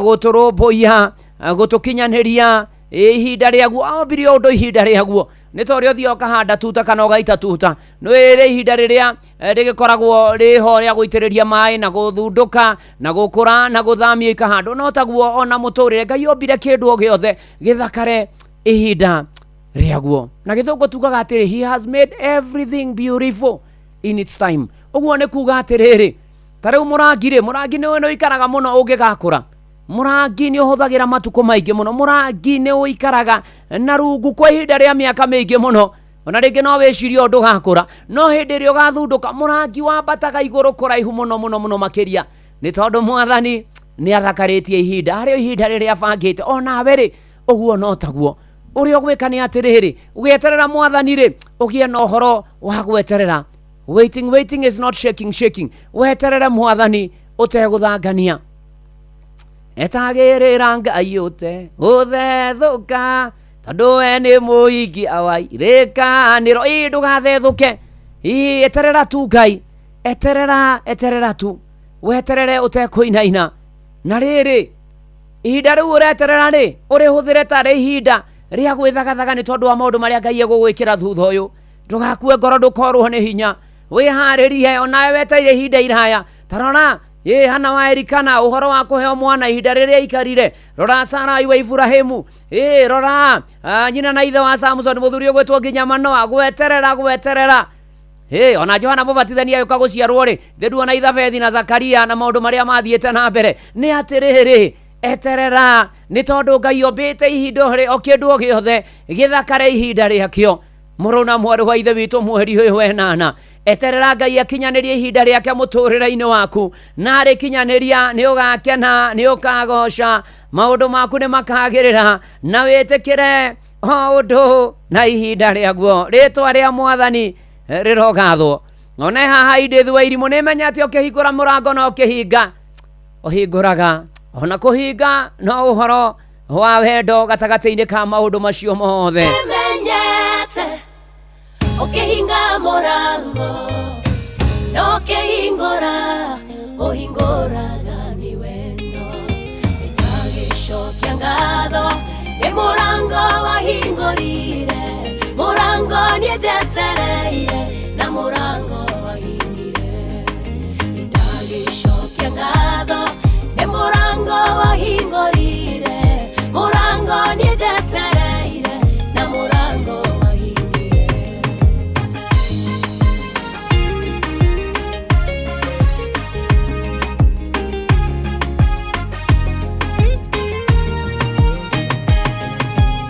gũtũrũmbũiya, gũtũkinyanĩria ihinda rĩaguo. Ombire ũndũ ihinda rĩaguo, nĩ ta ũrĩa ũthiaga ũkahanda tuta kana ũgaita tuta, nĩ rĩ ihinda rĩrĩa rĩgĩkoragwo rĩho rĩa gũitĩrĩria maĩ na gũthundũka na gũkũra na gũthamio ikahandwo. No taguo ona mũtũrĩre, Ngai ombire kĩndũ o gĩothe gĩthakare ihinda rĩaguo. Na gĩthũngũ tugaga atĩrĩ, he has made everything beautiful in its time. Ũguo nĩ kuga atĩrĩrĩ, ta rĩu mũrangi rĩ, mũrangi nĩ ũikaraga mũno ũngĩgakũra, mũrangi nĩ ũhũthagĩra matukũ maingĩ mũno, mũrangi nĩ ũikaraga na rungu kwa ihinda rĩa mĩaka mĩingĩ mũno. Ona rĩngĩ no wĩcirie ũndũ ũgakũra, no hĩndĩ ĩrĩa ũgathundũka, mũrangi wambataga igũrũ kũraihu mũno mũno mũno makĩria, nĩ tondũ mwathani nĩ athakarĩtie ihinda harĩ ihinda rĩrĩa abangĩte. Onawe rĩ, ũguo no taguo ũrĩa ũgwĩka nĩ atĩrĩrĩ, ũgĩeterera mwathani rĩ, ũgĩe na ũhoro wa gweterera. Waiting, waiting is not shaking, shaking. Weterere mwathani ũtegũthangania. Etagĩrĩra Ngai ũte gũthethũka, tondũ we nĩ mũikia wa irĩkanĩro. Ĩ ndũgathethũke, ĩ eterera tu Ngai, eterera, eterera tu, weterere ũtekũinaina. Na rĩrĩ, ihinda rĩu ũreterera rĩ, ũrĩhũthĩre tarĩ ihinda rĩa gwĩthagathaga, nĩ tondũ wa maũndũ marĩa Ngai egũgwĩkĩra thutha ũyũ. Ndũgakue ngoro, ndũkorwo nĩ hinya, wĩharĩrie onawe wetereire ihinda iraya. Ta rora ĩ Hana wa Elikana, ũhoro wa kũheo mwana ihinda rĩrĩa aikarire. Rora Sarai wa Iburahĩmu, ĩ rora nyina na ithe wa Samson, mũthuri ũgwĩtwo nginya Manoa, gweterera, gweterera. Ĩ ona Johana Mũbatithania agĩũka gũciarwo rĩ, thĩ nduona Ithabethi na Zakaria na maũndũ marĩa mathiĩte na mbere. Nĩ atĩrĩrĩ, eterera, nĩ tondũ Ngai ombĩte ihinda o kĩndũ o gĩothe gĩthakare ihinda rĩakĩo. Mũrũ na mwarĩ wa ithe witũ, mweri ũyũ wenana, eterera Ngai akinyanĩrie ihinda rĩake mũtũrĩre-inĩ waku, na arĩkinyanĩria nĩ ũgakena, nĩ ũkagoca, maũndũ maku nĩ makagĩrĩra, na wĩtĩkĩre o ũndũ na ihinda rĩaguo. Rĩtwa rĩa mwathani rĩrogathwo. One haha Edith wa Irimũ, nĩ menyete ũkĩhingũra mũrango na ũkĩhinga ũhingũraga, ona kũhinga no ũhoro wa wendo gatagatĩ-inĩ ka maũndũ macio mothe. Menyete ũkĩhinga mũrango na ũkĩhingũra, ũhingũraga nĩ wendo. Nĩndagĩcokia ngatho nĩ mũrango wahingũrire, mũrango niĩ njetereire na mũrango wahingire. Nĩndagĩcokia ngatho nĩ mũrango wahingũrire, mũrango niĩ njetereire na mũrango wahingire.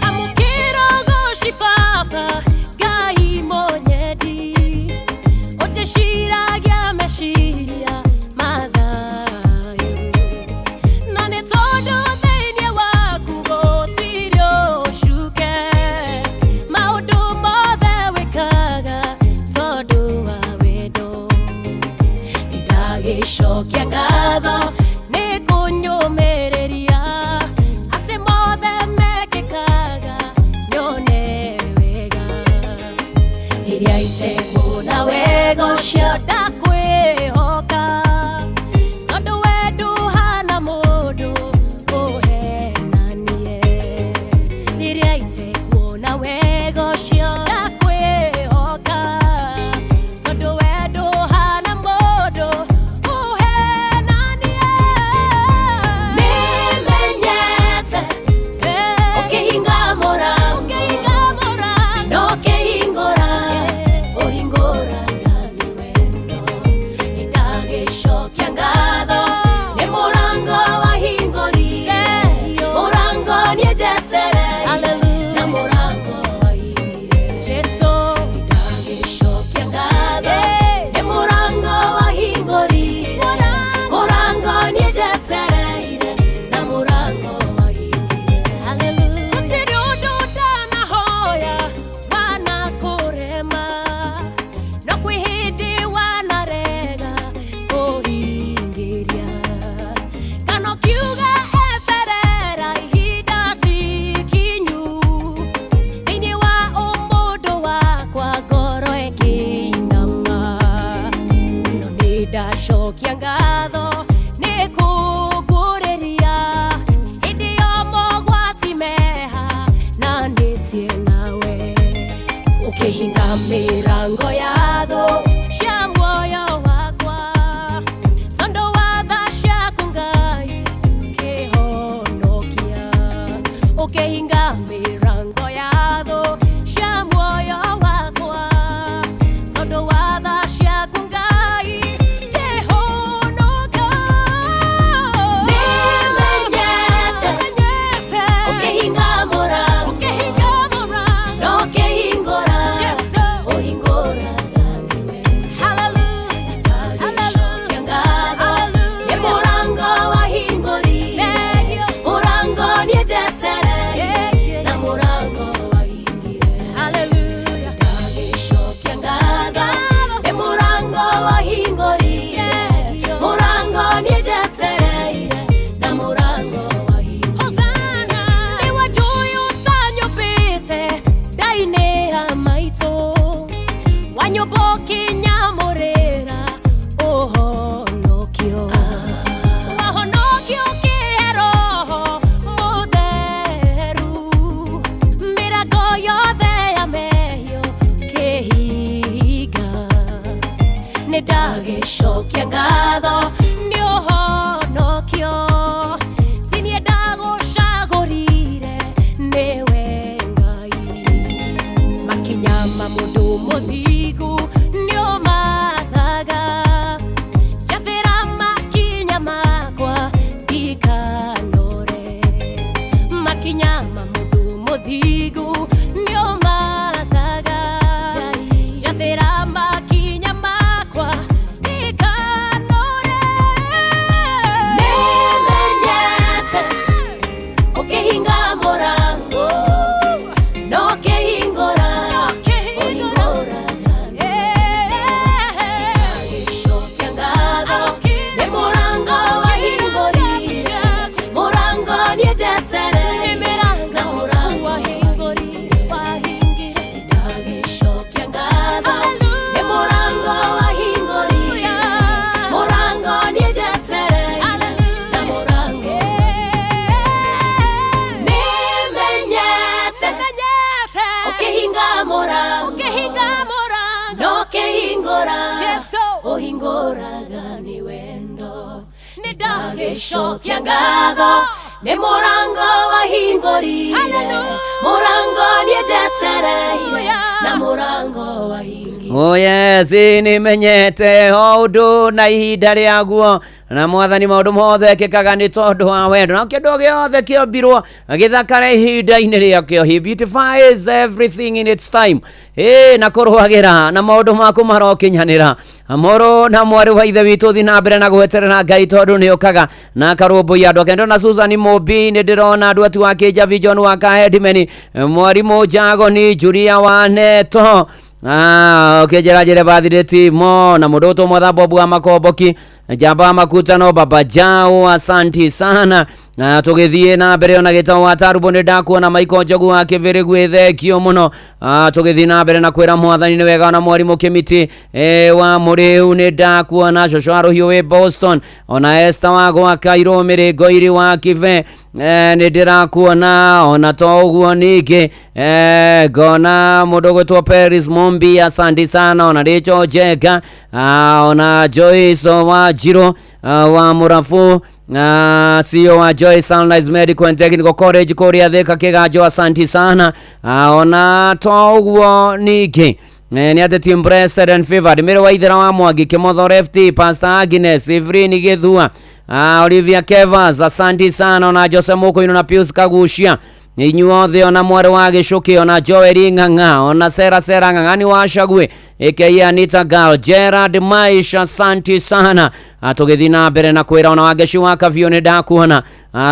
Amũkĩra ũgoci Baba Ngai mũnyendi. Ndagĩcokia ngatho nĩ kũnyũmĩrĩria atĩ mothe mekĩkaga nyone wega. Rĩrĩa itekuona wega ũcio ndakwĩhoka, tondũ we ndũhana mũndũ ũhenanie. Rĩrĩa itekuona wega ũcio ndakwĩhoka, tondũ we ndũhana mũndũ ũhenanie. Nĩmenyete ũkĩhinga mũrango na ũkĩhingũra, ũhingũraga nĩ wendo. Nĩndagĩcokia ngatho nĩ mũrango wahingũrire, mũrango niĩ njetereire na mũrango wahingire. Jesũ, nĩndagĩcokia ngatho nĩ mũrango wahingũrire, mũrango niĩ njetereire na mũrango wahingire. Hallelujah. Gũtirĩ ũndũ ndanahoya wanakũrema, no kwĩ hĩndĩ wanarega kũhingĩria. Kana ũkiuga eterera ihinda ti ikinyu, thĩinĩ wa ũmũndũ wakwa ngoro ĩkĩinama. No nĩ ndacokia ngatho nĩ kũngũrĩria hĩndĩ yo mogwati meha na nĩtie nawe, ũkĩhinga mĩrango ya thũ cia muoyo wakwa, tondũ wa tha ciaku Ngai kĩhonokia. Ũkĩhinga mĩrango ya thũ cia muoyo wakwa, tondũ wa tha ciaku Ngai kĩhonoka. Nĩmenyete ũkĩhinga mũrango na ũkĩhingũra, ũhingũraga nĩ wendo. Ndagĩcokia ngatho nĩ mũrango wahingũrire, mũrango niĩ njetereire na mũrango wahingire. Ndagĩcokia ngatho nĩ mũrango wahingũrire, mũrango niĩ njetereire na mũrango wahingire. Hosana, nĩ wanjũĩ ũtanyũmbĩte ndainĩ ya maitũ, wanyũmba ũkĩnyamũrĩra ũhonokio, wahonokio ũkĩhe Roho Mũtheru, mĩrango yothe ya mehia ũkĩhinga. Nĩ ndagĩcokia ngatho nĩ ũhonokio, ti niĩ ndagũcagũrire nĩwe Ngai. Makinya ma mũndũ mũthingu nĩ ũmathaga, njathĩra makinya makwa ndikanore. Makinya ma mũndũ mũthingu nĩ ũmathaga, njathĩra makinya makwa ndikanore. Nĩmenyete ũkĩhinga mũrango na ũkĩhingũra, ũhingũraga nĩ ndagĩcokia ngatho nĩ mũrango wahingũrire, mũrango niĩ njetereire na mũrango wahingũrire. Ndagĩcokia ngatho nĩ mũrango wahingũrire, mũrango niĩ njetereire na mũrango. Nĩmenyete ũkĩhinga mũrango na ũkĩhingũra, ũhingũraga nĩ wendo. Nĩ ndagĩcokia ngatho nĩ mũrango wahingũrire, mũrango niĩ njetereire na mũrango wahingire. Oh yes, nĩmenyete o ũndũ na ihinda rĩaguo na mwathani maũndũ mothe ekĩkaga nĩ tondũ wa wendo na kĩndũ gĩothe kĩombirwo gĩthakare ihinda-inĩ rĩakĩo. He beautifies everything in its time. Ĩ na kũrũagĩra na maũndũ maku marokinyanĩra. Mũrũ na mwarĩ wa ithe witũ, thi na mbere na gweterera Ngai tondũ nĩ ũkaga na akarũmbũiya andũ ake. Ndĩrona Susan Mũmbi, nĩ ndĩrona andũ atu wa Kĩnjabi, John wa Kahedimeni, mwarimũ Jagoni, Julia wa Neto. Ũkĩnjĩra njĩre birthday timo na mũndũ ũtũ mwatha Bobu wa Makomboki, njamba makutano baba jao, asanti sana. Na tũgĩthiĩ na mbere ona gĩtau wa Tarubo nĩ ndakuona Michael Njogu wa Kĩbĩrĩgu, thengio mũno. Tũgĩthiĩ na mbere na kwĩra mwathani nĩ wega ona mwarimũ Kĩmiti wa Mũrĩu nĩ ndakuona, Coco wa Rũhiũ wĩ Boston, ona Esther wa Gwaka Irũmĩrĩ Ngoiri wa Kibe nĩ ndĩrakuona. Ona to ũguo ningĩ ngona mũndũ ũgwĩtwo Paris Mombi, asante sana. Ona Rachel Njenga, ona Joyce wa Njiro wa Mũrabu, CEO wa Joy Sunrise Medical and Technical College kũrĩa Thika Kĩganjo, asante sana. Ona to ũguo ningĩ nĩ atĩ team blessed and favored Mĩrĩ wa Ithera wa Mwangi, Kĩmotho Lefty, Pastor Agnes Ivrini Gĩthua, Olivia Kevas, asante sana. Ona Jose Mũkũinũ na Pius Kagucia, inyuothe, ona mwarĩ wa Gĩcũkĩ, ona Joel Ng'ang'a, ona Sera Sera Ng'ang'ani wa Shagwe aka Anita Girl, Gerard Maisha, asante sana. Tũgĩthiĩ na mbere na kwĩra ona Wangeci wa Kabiũ nĩ ndakuona,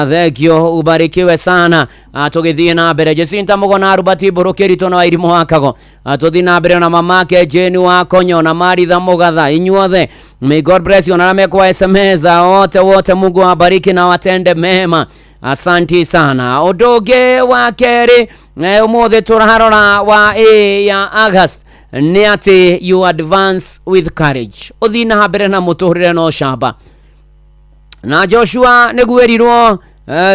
thengio, ubarikiwe sana. Tũgĩthiĩ na mbere Jacinta Mũgona, Rubati Mbũrũkĩritũ na Wairimũ wa Kago. Tũthiĩ na mbere ona mamake Jane wa Konyo na Maritha Mũgatha, inyuothe may God bless you. Ona arĩa mekwa SMS wote wote, Mungu awabariki na watende mema, asanti sana. Ũndũ ũngĩ wa kerĩ ũmũthĩ tũrarora wa A ya August nĩ atĩ you advance with courage, ũthiĩ na mbere na mũtũrĩre na ũcamba. Na Joshua nĩguĩrirwo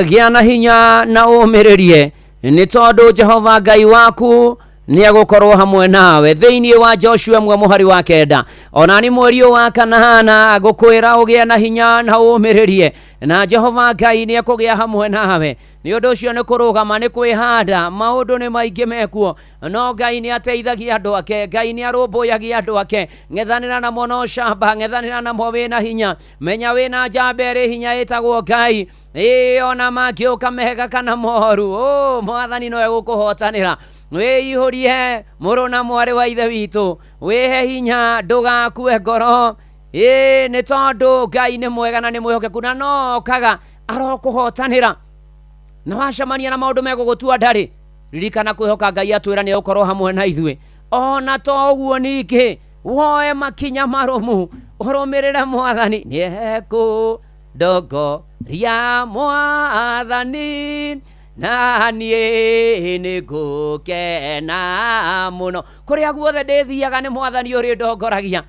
gĩa na hinya na ũmĩrĩrie nĩ tondũ Jehova Ngai waku nĩ egũkorwo hamwe nawe, thĩinĩ wa Joshua 1:9. Ona nĩ mweri ũyũ wa kanana ngũkwĩra ũgĩe na hinya na ũmĩrĩrie na Jehova Ngai nĩ ekũgĩa hamwe nawe. Nĩ ũndũ ũcio nĩ kũrũgama, nĩ kwĩhanda, maũndũ nĩ maingĩ mekuo, no Ngai nĩ ateithagia andũ ake, Ngai nĩ arũmbũyagia andũ ake. Ng'ethanĩra namo na ũcamba, ng'ethanĩra namo wĩna hinya, menya wĩna njamba ĩrĩ hinya ĩtagwo Ngai. Ĩĩ, ona mangĩũka mega kana moru, mwathani no egũkũhotanĩra. Wĩihũrie mũrũ na mwarĩ wa ithe witũ, wĩhe hinya, ndũgakue ngoro. Ĩĩ, nĩ tondũ Ngai nĩ mwega na nĩ mwĩhokeku na no okaga arokũhotanĩra. Na wacemania na maũndũ megũgũtua ndarĩ, ririkana kwĩhoka Ngai atwĩra nĩ egũkorwo hamwe na ithuĩ. Ona to ũguo ningĩ woe makinya marũmu ũrũmĩrĩre mwathani, nĩ ekũndongoria mwathani na niĩ nĩ ngũkena mũno. Kũrĩa guothe ndĩthiaga nĩ mwathani ũrĩ ndongoragia.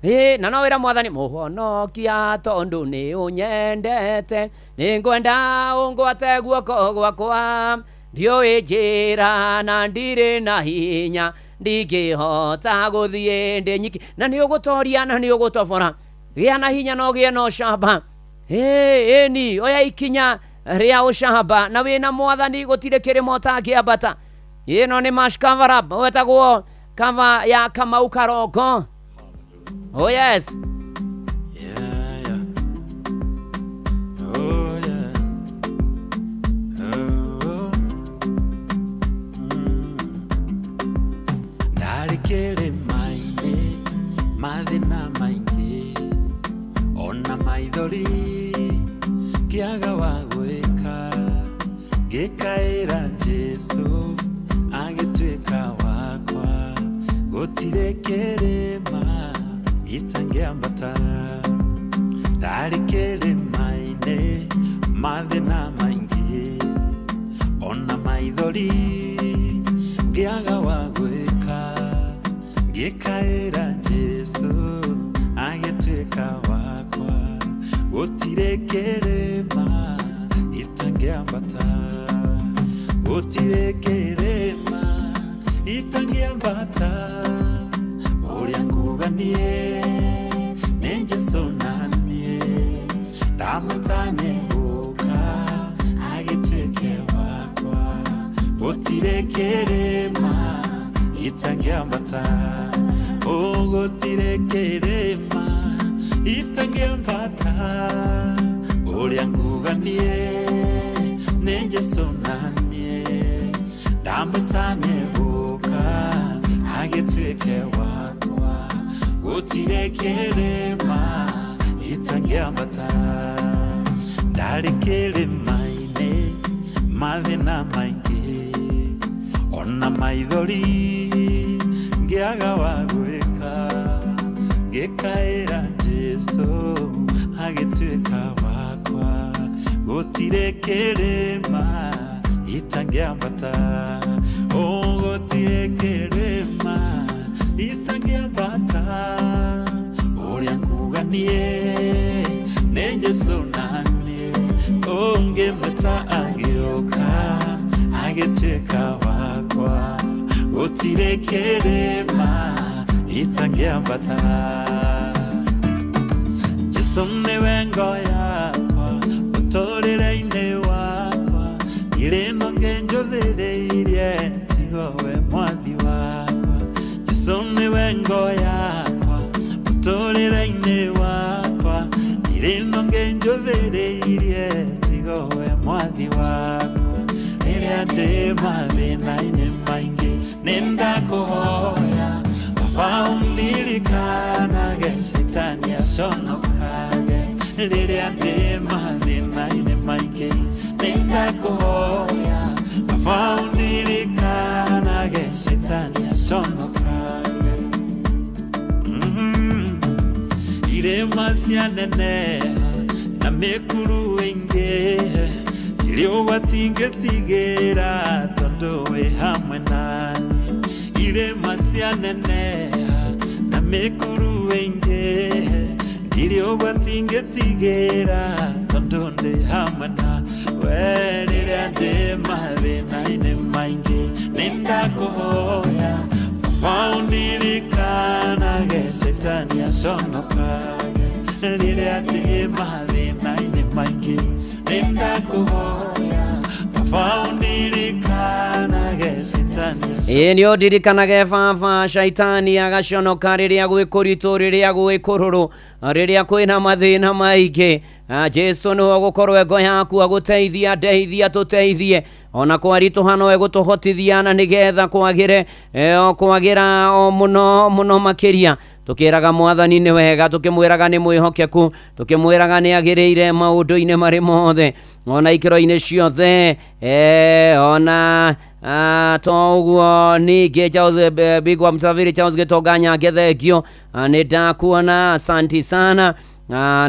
Ĩĩ, na no wĩra mwathani mũhonokia tondũ nĩ ũnyendete, nĩ ngwenda ũngwate guoko gwakwa, ndiũĩ njĩra na ndirĩ na hinya, ndingĩhota gũthiĩ ndĩ nyiki. Na nĩ ũgũtoria na nĩ ũgũtobora. Gĩa na hinya na ũgĩe na ũcamba. Ĩni oya ikinya rĩa ũcamba na wĩna mwathani gũtirĩ kĩrĩma ũtangĩambata. Ĩno nĩ Mash Cover Up, wetagwo cover ya Kamau Karongo. Oh yes. Yeah, yeah. Oh yeah. Oh, oh. Ndarĩ kĩrĩma-inĩ, mathĩna maingĩ, ona maithori ngĩaga wa gwĩka, ngĩkaĩra Jesũ agĩtuĩka wakwa, gũtirĩ kĩrĩma itangĩambata. Ndarĩ kĩrĩma-inĩ, mathĩna maingĩ, ona maithori ngĩaga wa gwĩka, ngĩkaĩra Jesũ agĩtuĩka wakwa, gũtirĩ kĩrĩma itangĩambata, gũtirĩ kĩrĩma itangĩambata. Ũrĩa nguga niĩ nĩ Jesũ na niĩ ndamũtanye gũka agĩtuĩke wakwa, gũtirĩ kĩrĩma itangĩambata, oh gũtirĩ kĩrĩma itangĩambata. Ũrĩa nguga niĩ nĩ Jesũ na niĩ ndamũtanye gũka agĩtuĩke wakwa, gũtirĩ kĩrĩma itangĩambata. Ndarĩ kĩrĩma-inĩ, mathĩna maingĩ, ona maithori. Ngĩaga wa gwĩka ngĩkaĩra Jesũ agĩtuĩka wakwa gũtirĩ kĩrĩma itangĩambata oh gũtirĩ kĩrĩma itangĩambata ũrĩa nguga niĩ nĩ Jesũ naniĩ ũngĩmwĩta agĩũka agĩtuĩka wakwa gũtirĩ kĩrĩma itangĩambata Jesũ nĩwe ngo yakwa mũtũrĩre-inĩ wakwa irĩma ngenjũthĩrĩirie tigo we mwathi wakwa Jesũ nĩwe ngo yakwa mũtũrĩre-inĩ wakwa irĩma ngenjũthĩrĩirie tigo we mwathi wakwa rĩrĩa ndĩ mathĩna-inĩ maingĩ nĩndakũhoya Baba unirikanage shetani aconokage rĩrĩa ndĩ mathĩna-inĩ maingĩ nĩndakũhoya Baba unirikanage shetani aconokage irĩma cianeneha na mĩkuru ĩingĩ riũa tingĩtigĩra tondũ wĩ hamwe naniĩ irĩma cianeneha na mĩkuru ĩingĩ riũa tingĩtigĩra tondũ ndĩ hamwe nawe rĩrĩa ndĩ mathĩna-inĩ maingĩ nĩndakũhoya Baba unirikanage shetani aconokage rĩrĩa ndĩ mathĩna-inĩ maingĩ nĩndakũhoya Baba unirikanage shetani. Ĩĩ nĩ ũndirikanage baba shaitani agaconoka rĩrĩa gwĩ kũritũ rĩrĩa gwĩ kũrũrũ rĩrĩa kwĩna mathĩna maingĩ. Jesu nĩwe ũgũkorwo ngo yaku agũteithia ndeithia tũteithie ona kwaritũha no egũtũhotithia na nĩgetha kwagĩre o kwagĩra o mũno mũno makĩria. Tukĩraga mwathani nĩ wega tukĩmwĩraga nĩ mwĩhokeku tukĩmwĩraga nĩ agĩrĩire maũndũ-inĩ marĩ mothe ona ikĩro-inĩ ciothe ona to ũguo ningĩ Charles Bigwa Msafiri Charles Gĩtonga Nyange thengio nĩ ndakuona asanti sana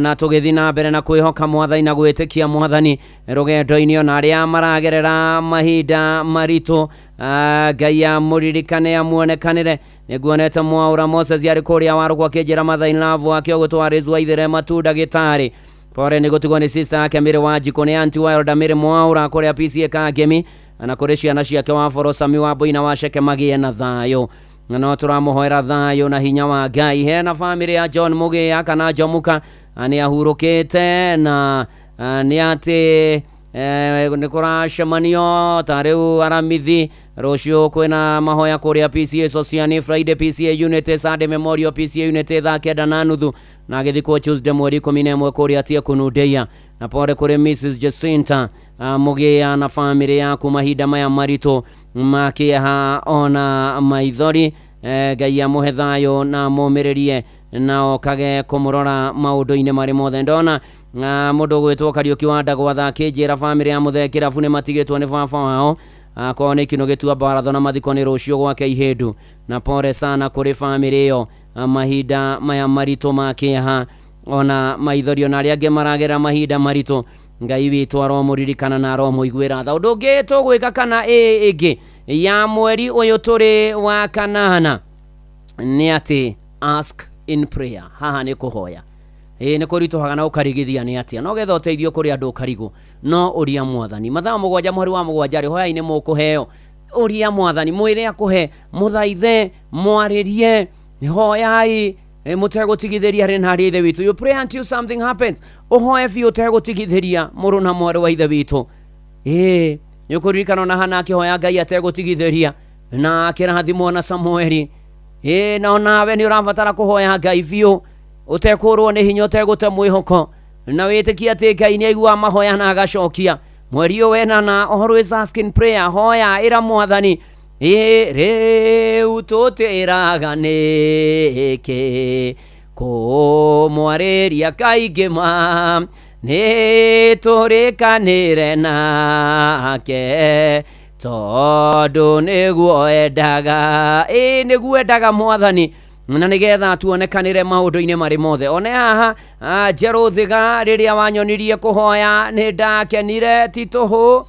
na tũgĩthiĩ na mbere na kwĩhoka mwathani na gwĩtĩkia mwathani rũgendo-inĩ ona arĩa maragerera mahinda maritũ Ngai amũririkane amuonekanĩre. Nĩnguonete Mwaũra Moses arĩ kũrĩa Warũkũ akĩnjĩra Mother in Love wake ũgũtwarĩ Waithĩre matunda gĩtarĩ pore nĩ gũtigwo nĩ sister yake Mĩrĩ Wanjikũ nĩ Auntie Wilda Mĩrĩ Mwaũra kũrĩa PCA Kangemi na kũrĩ ciana ciake wa Boro Sami wa Mbũi na wa Ceke magĩe na thayũ na no tũramũhoera thayũ na hinya wa Ngai. Hena bamĩrĩ ya John Mũgĩa kana Jomuka nĩ ahurũkĩte na nĩ atĩ nĩ kũracemanio ta rĩu Aramithi rũciũ kwĩna mahoya kũrĩa PCA Sociani Friday PCA Unity Sunday Memorial PCA Unity thaa 9:30 na agĩthikwo Tuesday mweri 11 kũrĩa Tiekunundeia. Na pore kũrĩ Mrs Jacinta Mũgĩa na bamĩrĩ yaku mahinda maya maritũ ma kĩeha ona maithori. Ngai amũhe thayũ na amũmĩrĩrie na okage kũmũrora maũndũ-inĩ marĩ mothe. Ndona mũndũ ũgwĩtwo Kariũki wa Ndagwatha akĩnjĩra bamĩrĩ ya Mũthee Kĩrabu nĩ matigĩtwo nĩ baba wao akorwo nĩ kĩno gĩtua mbaratho na mathiko nĩ rũciũ gwake Ihĩndũ. Na pore sana kũrĩ bamĩrĩ ĩyo mahinda maya maritũ ma kĩeha ona maithori ona arĩa angĩ maragerera mahinda maritũ. Ngai witũ aromũririkana na aromũiguĩra tha. Ũndũ ũngĩ tũgwĩka kana ĩngĩ ya mweri ũyũ tũrĩ wa kanana nĩ atĩ ask in prayer. Haha nĩ kũhoya nĩ kũritũhaga na ũkarigithia nĩ atĩa no getha ũteithio kũrĩ andũ ũkarigwo no ũria mwathani. Mathaa 7 mweri wa 7 rĩ hoya-inĩ mũkũheo ũria mwathani mwĩre akũhe mũthaithe mwarĩrie hoyai mũtegũtigithĩria rĩ na harĩ ithe witũ. You pray until something happens. Ũhoe biũ ũtegũtigithĩria mũrũ na mwarĩ wa ithe witũ. Nĩ ũkũririkana ona Hana akĩhoya Ngai ategũtigithĩria na akĩrathimwo na Samueli. Na onawe nĩ ũrabatara kũhoya Ngai biũ ũtekũrwo nĩ hinya ũtegũte mwĩhoko na wĩtĩkie atĩ Ngai nĩ aiguaga mahoya na agacokia. Mweri ũyũ wena na always ask in prayer. Hoya ĩra mwathani rĩu tũtĩraga nĩkĩ kũmwarĩria kaingĩ ma nĩ tũrĩkanĩre nake Tondũ nĩguo endaga, ĩĩ nĩguo endaga mwathani, na nĩgetha tuonekanĩre maũndũ-inĩ marĩ mothe. One haha Njerũ Thiga, rĩrĩa wanyonirie kũhoya nĩ ndakenire ti tũhũ.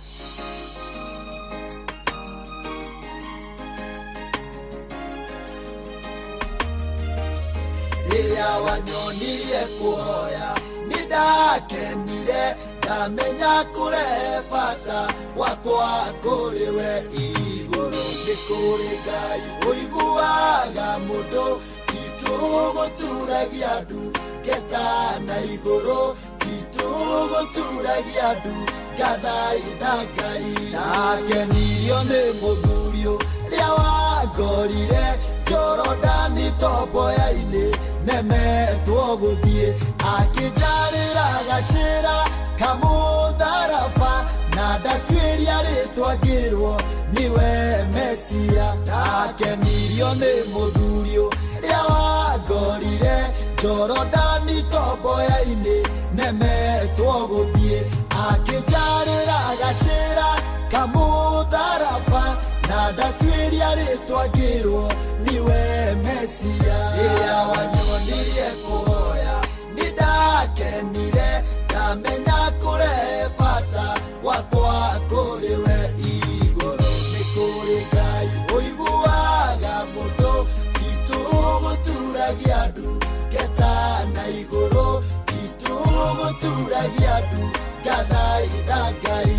Rĩrĩa wanyonirie kũhoya nĩ ndakenire, ndamenya kũrehe bata wakwa kũrĩ we igũrũ. Nĩ kũrĩ Ngai ũiguaga mũndũ, titũgũturagia ndu ngeta na igũrũ, titũgũturagia ndu ngathaitha Ngai. Ndakenirio nĩ mũthuri ũrĩa wangorire Jorodani tomboya-inĩ, nemetwo gũthiĩ, akĩnjarĩra gacĩra kamũtharaba, na ndatuĩria rĩtwa ngĩrwo nĩwe Mesia. Ndakenirio nĩ mũthuri ũrĩa wangorire Jorodani tomboya-inĩ, nemetwo gũthiĩ, akĩnjarĩra gacĩra kamũtharaba, na ndatuĩria rĩtwa ngĩrwo nĩwe Mesia. Rĩrĩa wanyonirie kũhoya nĩ ndakenire, ndamenya kũrehe bata wakwa kũrĩ we igũrũ. Nĩ kũrĩ Ngai ũiguaga mũndũ, titũgũturagia ndu ngeta na igũrũ, titũgũturagia ndu ngathaitha Ngai.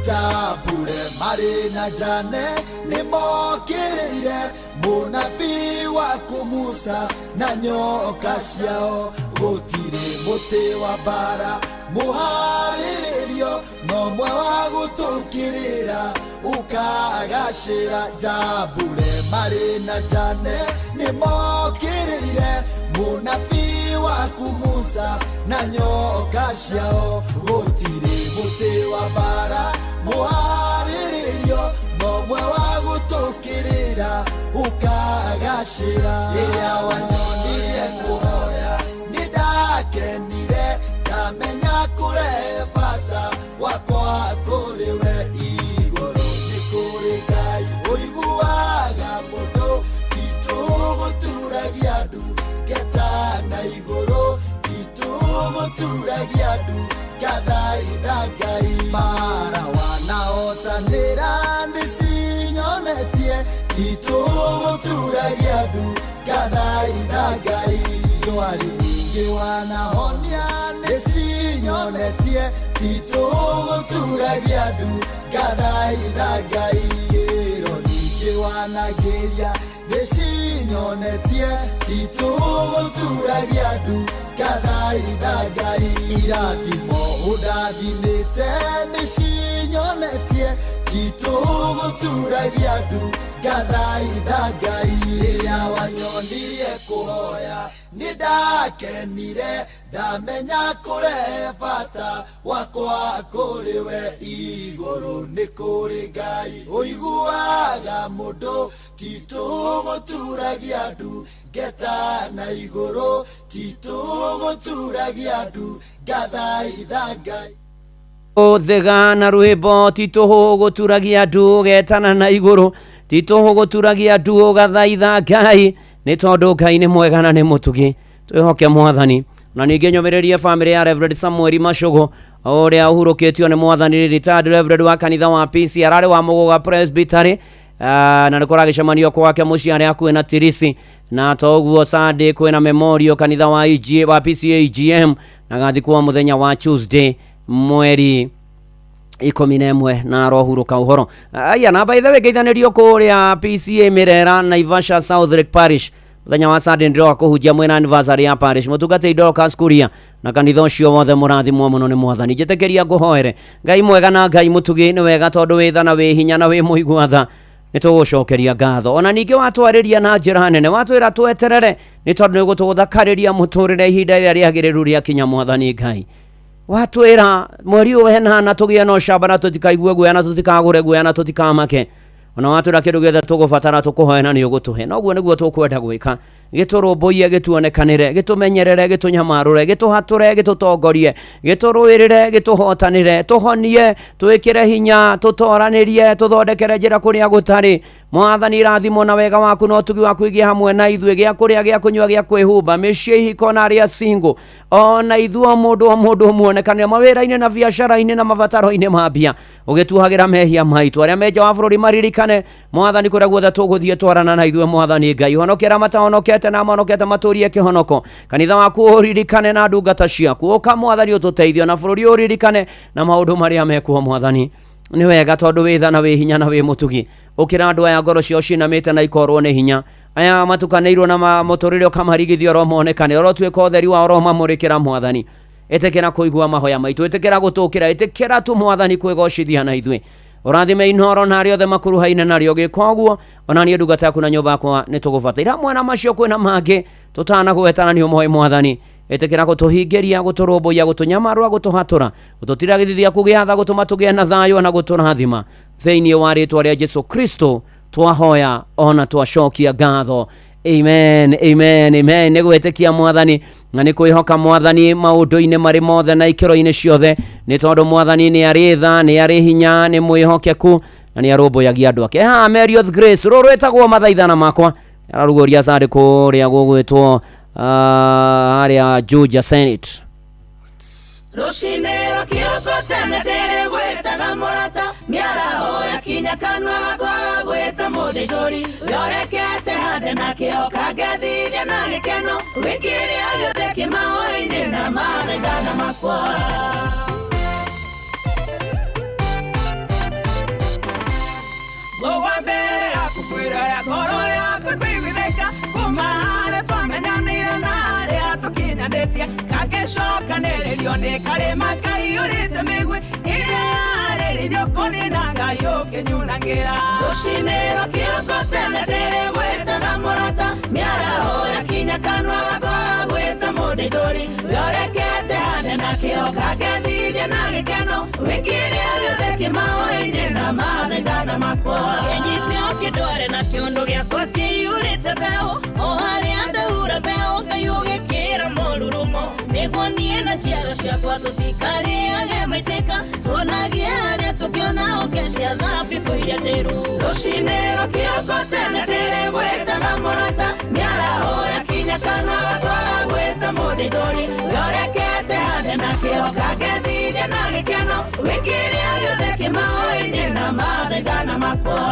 Jambure marĩ na Jane nĩmokĩrĩire mũnabii waku Musa na nyoka ciao. Gũtirĩ mũtĩ wa mbara mũharĩrĩrio, no mwe wa gũtũkĩrĩra ũkagacĩra. Jambure marĩ na Jane nĩmokĩrĩire mũnabii waku Musa na nyoka ciao. Gũtirĩ mũtĩ wa mbara mũharĩrĩrio, no mwe wa gũtũkĩrĩra ũkagacĩra. Rĩrĩa wanyonirie kũhoya nĩ ndakenire, ndamenya kũrehe bata wakwa kũrĩ we igũrũ. Nĩ kũrĩ Ngai ũiguaga mũndũ, titũgũturagia ndu ngeta na igũrũ, titũgũturagia ndu ngathaitha Ngai. Mara wanaotanĩra nĩcinyonetie, titũgũturagia ndu ngathaitha Ngai. Ndwari nyingĩ wanahonia nĩcinyonetie, titũgũturagia ndu ngathaitha Ngai. Ĩro nyingĩ wanagĩria nĩcinyonetie, titũgũturagia ndu ngathaitha Ngai. Irathimo ũndathimĩte nĩcinyonetie, titũgũturagia ndu ngathaitha Ngai. Rĩrĩa wanyonirie kũhoya nĩ ndakenire, ndamenya kũrehe bata wakwa kũrĩ we igũrũ. Nĩ kũrĩ Ngai ũiguaga mũndũ, titũgũturagia ndu ngeta na igũrũ, titũgũturagia ndu ngathaitha Ngai. Ũthega na rwĩmbo titũhũ gũturagia ndu getana na igũrũ, titũhũ gũturagia ndu ũgathaitha Ngai, nĩ tondũ Ngai nĩ mwega na nĩ mũtugi. Twĩhoke mwathani. Na ningĩ nyũmĩrĩrie bamĩrĩ ya Reverend Samuel Macũgũ ũrĩa ũhurũkĩtio nĩ mwathani, retired Reverend wa kanitha wa PC, ararĩ wa Mũgũga Presbytery, na nĩ kũragĩcemanio kwake mũciĩ arĩa hakuhĩ na Tirisi, na to ũguo Sunday kwĩna memorial kanitha wa EG, wa PCAGM, na gathikwo mũthenya wa Tuesday mweri 11 na arohurũka ũhoro. Aya, na by the way ngeithanĩrio kũrĩa PCA Mirera Naivasha South Lake Parish mũthenya wa Sunday ndĩroka kũhunjia mwena anniversary ya parish. Mũtungatĩri Dorcas Kuria na kanitha ũcio wothe mũrathimwo mũno nĩ mwathani. Njĩtĩkĩria ngũhoere. Ngai mwega na Ngai mũtugi, nĩ wega tondũ wĩ tha na wĩ hinya na wĩ mũigua tha. Nĩ tũgũcokeria ngatho. Ona ningĩ watwarĩria na njĩra nene, watwĩra tweterere nĩ tondũ nĩ ũgũtũthakarĩria mũtũrĩre ihinda rĩrĩa rĩagĩrĩru rĩakinya. Mwathani Ngai, watwĩra mweri ũyũ wenana tũgĩe na ũcamba na tũtikaigue guoya na tũtikagũre guoya na tũtikamake. Ona watwĩra kĩndũ gĩothe tũgũbatara tũkũhoe na nĩ ũgũtũhe. Na ũguo nĩguo tũkwenda gwĩka. Gĩtũrũmbũiye, gĩtuonekanĩre, gĩtũmenyerere, gĩtũnyamarũre, gĩtũhatũre, gĩtũtongorie, gĩtũrũĩrĩre, gĩtũhotanĩre, tũhonie, twĩkĩre hinya, tũtoranĩrie, tũthondekere njĩra kũrĩa gũtarĩ. Mwathani, rathimo na wega waku na ũtugi waku igĩe hamwe na ithuĩ, gĩa kũrĩa, gĩa kũnyua, gĩa kwĩhumba, mĩciĩ, ihiko na arĩa single, ona ithuĩ o mũndũ muonekanĩre mawĩra-inĩ na biacara-inĩ na mabataro-inĩ ma mbia, ũgĩtuhagĩra mehia maitũ. Arĩa me nja wa bũrũri maririkane Mwathani, kũrĩa guothe tũgũthiĩ twarana na ithuĩ. Mwathani Ngai, honokera matahonokete na mahonokete matũrie kĩhonoko. Kanitha waku ũririkane na ndungata ciaku. Ũka Mwathani ũtũteithio, na bũrũri ũririkane na maũndũ marĩa mekuo. Mwathani, nĩ wega tondũ wĩ tha na wĩ hinya na wĩ mũtugi. Ũkĩra andũ aya ngoro ciao cinamĩte na ikorwo nĩ hinya, aya matukanĩirwo na mũtũrĩre ũkamarigithia, oro monekane, orotuĩka ũtheri wa oro mamũrĩkĩra. Mwathani, ĩtĩkĩra kũigua mahoya maitũ, ĩtĩkĩra gũtũkĩra, ĩtĩkĩra tu Mwathani kwĩgocithia na ithuĩ. Ũrathime Inoro na arĩa othe makuruhaine narĩo. Gĩka ũguo, ona niĩ ndungata yaku na nyũmba yakwa nĩ tũgũbataire. Hamwe na macio kwĩna mangĩ tũtanagwetana, nĩ ũmoĩ. Mwathani, ĩtĩkĩra gũtũhingĩria, gũtũrũmbũiya, gũtũnyamarũra, gũtũhatũra, gũtũtira gĩthithi gĩaku gĩa tha, gũtũma tũgĩe na thayũ na gũtũrathima. Thĩinĩ wa rĩtwa rĩa Jesu Kristo twahoya ona twacokia ngatho. Amen, amen, amen. Nĩ gwĩtĩkia Mwathani na nĩ kwĩhoka Mwathani maũndũ-inĩ marĩ mothe na ikĩro-inĩ ciothe, nĩ tondũ Mwathani nĩ arĩ tha, nĩ arĩ hinya, nĩ mwĩhokeku na nĩ arũmbũyagia andũ ake. Haha Mary of Grace, rũrũ rwĩtagwo Mathaithana Makwa, ararugũria candĩ kũrĩa gũgwĩtwo harĩa Juja Senate. Rũcinĩ rũkĩroko tene ndĩrĩgwĩtaga mũrata, mĩaraho yakinya kanua gakwa gagwĩta mũndĩndũri, ũrekete hande na kĩo kangethithia na gĩkeno, wĩkĩrĩa gĩothe kĩmahoya-inĩ na mathaithana makwa. Ngũgwa mbere yaku kwĩroya ngoro yaku kũiguithĩka, kuma harĩa twamenyanĩire na harĩa tũkinyanĩtie, kangĩcokanĩrĩrio nĩ karĩma kaiyũrĩte mĩgwĩ ĩrĩa yarĩrĩirio kũnina Ngai ũkĩnyunangĩra. Rũcinĩ rũkĩroko tene ndĩrĩgwĩtaga mũrata, mĩaraho yakinya kanua gakwa gagwĩta mũndĩndũri, ũrekete hande na kĩo kangethithia na gĩkeno, wĩkĩrĩa gĩothe kĩmahoya-inĩ na mathaithana makwa. Kĩnyite ũkĩndware na kĩũndũ gĩakwa kĩiyũrĩte mbeũ, o harĩa ndahura mbeũ Ngai ũgĩkĩra mũrurumo, nĩguo niĩ na njiaro ciakwa tũtikarĩage maitĩka, tuonagie harĩa tũkĩona ũke cia thabibũ iria njĩru. Rũcinĩ rũkĩroko tene ndĩrĩgwĩtaga mũrata, mĩaraho yakinya kanua gakwa gagwĩta mũndĩndũri, ũrekete hande na kĩo kangethithia na gĩkeno, wĩkĩrĩa gĩothe kĩmahoya-inĩ na mathaithana makwa.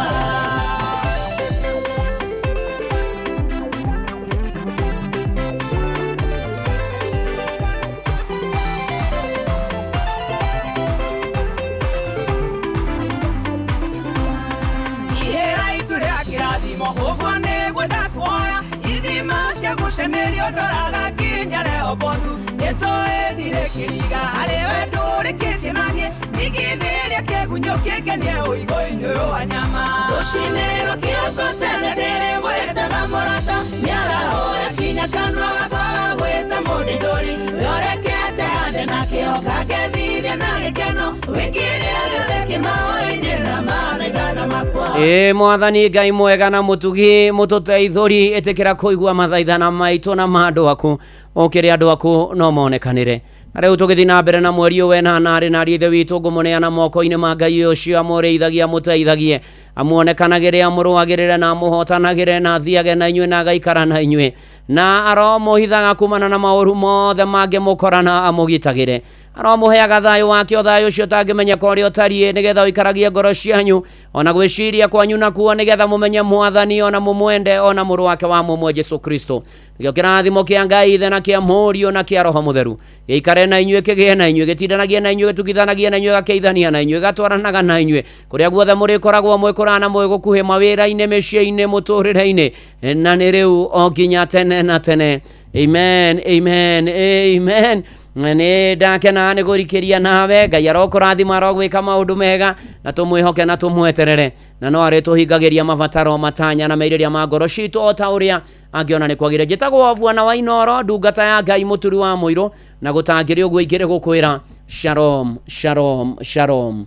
Ihera itu rĩa kĩrathimo, ũguo nĩguo ndakuoya, ithima cia gucanĩrio ndoraga nginya Rehobothu, nĩtũĩ ndirĩ kĩriga harĩ we ndũrĩkĩtie naniĩ, ningithĩria kĩgunyũ kĩngenie ũigũ-inĩ ũyũ wa nyama. Rũcinĩ rũkĩroko tene ndĩrĩgwĩtaga mũrata, mĩaraho yakinya kanua gakwa gagwĩta mũndĩndũri, ũrekete hande na kĩo kangethithia na gĩkeno, wĩkĩrĩa gĩothe kĩmahoya-inĩ na mathaithana makwa. Ĩ Mwathani Ngai mwega na mũtugi mũtũteithũri, ĩtĩkĩra kũigua mathaithana maitũ na ma andũ aku, ũkĩrĩ andũ aku no monekanĩre. Na rĩu tũgĩthiĩ na mbere na mweri ũyũ wenana, arĩ na ariũ ithe witũ, ngũmũneana moko-inĩ ma Ngai ũcio amũrĩithagia, amũteithagie, amuonekanagĩre, amũrũagĩrĩre na amũhotanagĩre, na athiage na inyuĩ na agaikara na inyuĩ, na aromũhithaga kumana na maũru mothe mangĩmũkora na amũgitagĩre. Aromũheaga thayũ wake, o thayũ ũcio ũtangĩmenyeka ũrĩa ũtariĩ, nĩgetha ũikaragie ngoro cianyu ona gwĩciria kwanyu nakuo, nĩgetha mũmenye Mwathani ona mũmwende ona mũrũ wake wa mũmwe Jesu Kristo. Nĩkĩo kĩrathimo kĩa Ngai Ithe na kĩa Mũriũ na kĩa Roho Mũtheru gĩikare na inyuĩ, kĩgĩe na inyuĩ, gĩtindanagie na inyuĩ, gĩtugithanagie na inyuĩ, gakĩithania na inyuĩ, gatwaranaga na inyuĩ kũrĩa guothe mũrĩkoragwo mwĩ kũraya na mwĩ gũkuhĩ, mawĩra-inĩ, mĩciĩ-inĩ, mũtũrĩre-inĩ, na nĩ rĩu o nginya tene na tene. Amen, amen, amen. Nĩ ndakena nĩ kũrikĩria nawe. Ngai arokũrathima, arogwĩka maũndũ mega, na tũmwĩhoke na tũmweterere, na no arĩtũhingagĩria mabataro, matanya na merirĩria ma ngoro citũ o ta ũrĩa angĩona nĩ kwagĩrĩire. Njĩtagwo Bwana wa Inoro, ndungata ya Ngai, mũturi wa mũirũ, na gũtangĩrĩ ũguo ingĩrĩ gũkwĩra shalom, shalom, shalom.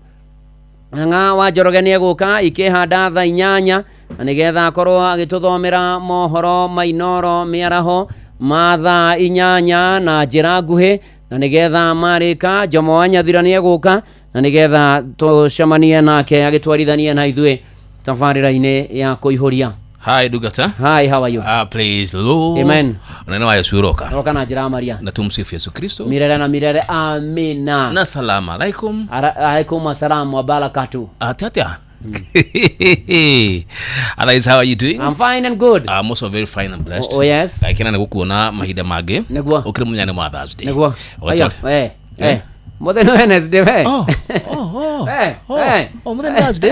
Ng'ang'a wa Njoroge nĩ egũka ikĩhanda thaa 8. Na nĩgetha akorwo agĩtũthomera mohoro ma Inooro mĩaraho ma thaa 8 na njĩra nguhĩ, na nĩgetha marĩka Jomo wa Nyathira nĩegũka, na nĩgetha tũcemanie nake agĩtwarithanie na ithuĩ tabarĩra-inĩ ya kũihũria. Hi Dugata. Hi, how are you? Praise the Lord. Amen. Unene wa Yesu uroka. Roka na njĩra ya Maria. Na tumsifu Yesu Kristo. Milele na milele. Amina. Na salamu alaikum. Alaikum assalam wa barakatuh. Atia. Otherwise, how are you doing? I'm fine and good. I'm also very fine and blessed. Oh, yes. Like na gukuona mahinda mangĩ. Nĩguo. Ukiri munyane wa Thursday. Nĩguo. Aya, eh. Mũthenya Wednesday we. Oh. Oh, mũthenya Thursday.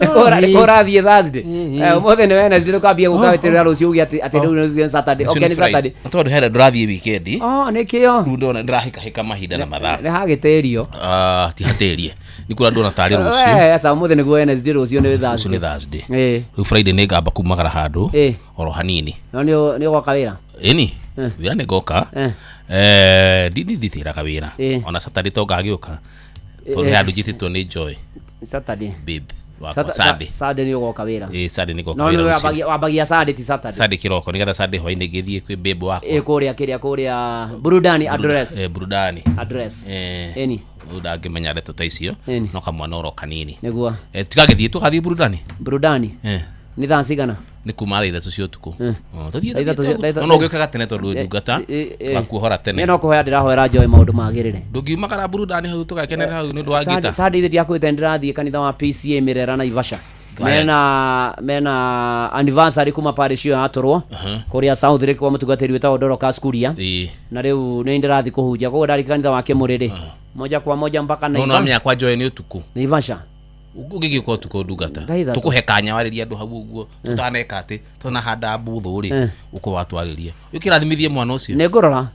Nĩ kũrathiĩ Thursday. Ũmũthĩ nĩ Wednesday ndũkambie gũka weterera rũciũ uge atĩ rĩu nĩ Saturday. Okay, nĩ Saturday. Tondũ hera ndũrathiĩ weekend. Oh, nĩkĩo. Rĩu ndona ndĩrahĩkahĩka mahinda na mathaa. Nĩ hagĩtĩrio. Ti hatĩrie. Nĩ kũrĩa ndona tarĩ rũciũ. Aca ũmũthĩ nĩguo Wednesday, rũciũ nĩ Thursday. Rũciũ nĩ Thursday. Rĩu Friday nĩ ngamba kumagara handũ oro hanini. No nĩ ũgoka wĩra? Ĩni. Wĩra nĩ ngoka. Ndithiraga wĩra. Ona Saturday to ngagĩũka. Tondũ he handũ njĩtĩtwo nĩ Joy. Saturday. Babe. Wakwa Sunday. Sunday nĩ ũgoka wĩra. Sunday nĩ ngoka wĩra. No wambagia Sunday ti Saturday. Sunday kĩroko nĩgetha Sunday hwainĩ ngĩthiĩ kwĩ babe wakwa. Kũrĩa kĩrĩa kũrĩa Burudani address. Burudani. Address. Ĩni. Rĩu ndangĩmenya ndeto ta icio. No kamwana oro kanini. Nĩguo. Tigagĩthiĩ tũgathiĩ Burudani. Burudani. Nĩ thaa cigana? Nĩ kuma thaa 3 cia ũtukũ. Tũthiĩ no ũgĩũkaga tene tondũ ndungata wakuohora tene. Nĩ no kũhoya ndĩrahoera Joy maũndũ magĩrĩre. Ndũngiumagara Burudani hau tũgakenera hau nĩ ũndũ wa ngita. Sunday ithe ndiakwĩte ndĩrathiĩ kanitha wa PCA Mĩrera Naivasha. Mena anniversary kuma parish ĩyo yatũrwo kũrĩa South Lake kwa mũtungatĩri wĩtagwo Dorcas Kuria. Na rĩu nĩ ndĩrathiĩ kũhunjia koguo ndarĩ kanitha wa Kĩmũrĩrĩ moja kwa moja mpaka Naivasha. No namenya kwa Joy nĩ ũtukũ. Naivasha. Ũngĩgĩũka ũtukũ ndungata tũkũhe kanya warĩria andũ hau ũguo tũtaneka atĩ tũnahanda mbũthũ rĩ ũkũ watwarĩria ũkĩrathimithie mwana ũcio. Nĩ ngũrora.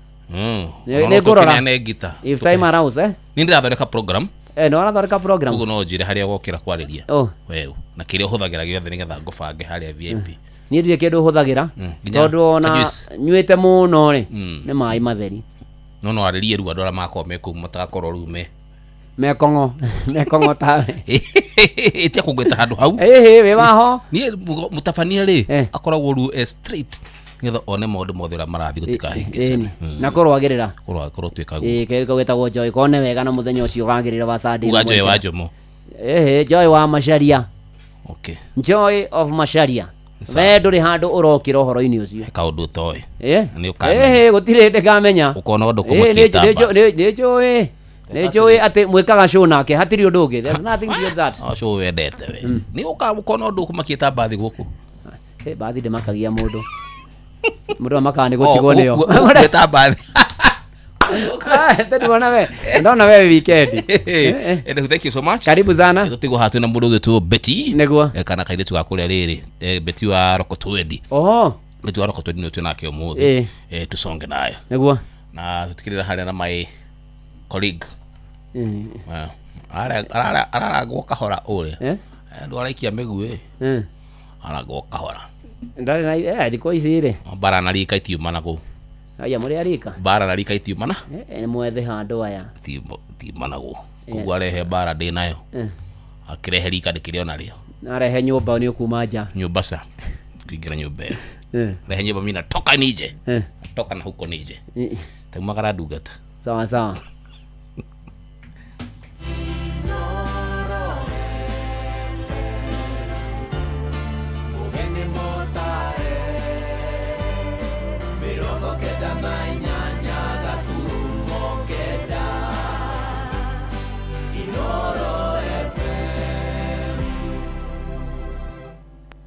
Nĩ ngũrora. If time allows. Nĩ ndĩrathondeka program. Nĩ ũrathondeka program. Koguo no njĩre harĩa ũgokĩra kwarĩria. Weũ na kĩrĩa ũhũthagĩra gĩothe nĩgetha ngũbange harĩa VIP. Niĩ ndirĩ kĩndũ hũthagĩra tondũ ona nyuĩte mũno rĩ nĩ maĩ matheri. No warĩrie rĩu andũ arĩa makorwo me kũu matagakorwo rĩu me mekongo tawe. Ĩtia kũngwĩta handũ hau. Wĩ waho. Niĩ mũtabania rĩ akoragwo rĩu straight nĩgetha one maũndũ mothe ũrĩa marathiĩ gũtikahĩngĩcane. Na kũrwagĩrĩra. Kũrwo twĩka guo. Kĩrĩa gĩtagwo Joy kone wega na mũthenya ũcio ũgagĩrĩra wa Sunday. Uga Joy wa Jomo. Joy wa Macharia. Okay. Joy of Macharia. We ndũrĩ handũ ũrokĩra ũhoro-inĩ ũcio. Kaũndũ ũtoĩ. Nĩ ũkamenya. Gũtirĩ hĩndĩ ngamenya. Ũkona ũndũ kũmakĩta. Nĩ njũĩ. Nĩ njũĩ atĩ mwĩkaga show nake hatirĩ ũndũ ũngĩ. There's nothing beyond that. Show wendete we. Nĩ ũkona ũndũ ũkũmakĩta mbathi gũkũ. Mbathi ndĩmakagia mũndũ. Mũndũ amakaga nĩ gũtigwo nĩyo. Ũgwĩta mbathi. Ndona we. Ndona we weekend. Thank you so much. Karibu sana. Tũtigwo haha twĩna mũndũ ũgwĩtwo Betty. Nĩguo. Kana kairĩtu ga kũrĩa rĩrĩ. Betty wa Rokotwendi. Oho. Betty wa Rokotwendi nĩ twĩ nake ũmũthĩ. Tũconge nayo. Nĩguo. Na tũtikĩrĩra harĩa na my colleague. Ararangwo kahora ũrĩa. Andũ araikia mĩguĩ. Arangwo kahora. Ndarĩ na thikũ ici rĩ. Mbara na rika itiumana kũu. Aya mũrĩ a rika? Mbara na rika itiumana. Mwethe handũ aya. Itiumana kũu. Koguo arehe mbara ndĩ nayo. Akĩrehe rika ndĩkĩrĩ ona rĩo. Arehe nyũmba nĩ ũkuma nja. Nyũmba ca. Kuingira nyũmba ĩyo. Rehe nyũmba mina toka nije. Toka na huko nije. Taumagara ndungata. Sawa sawa.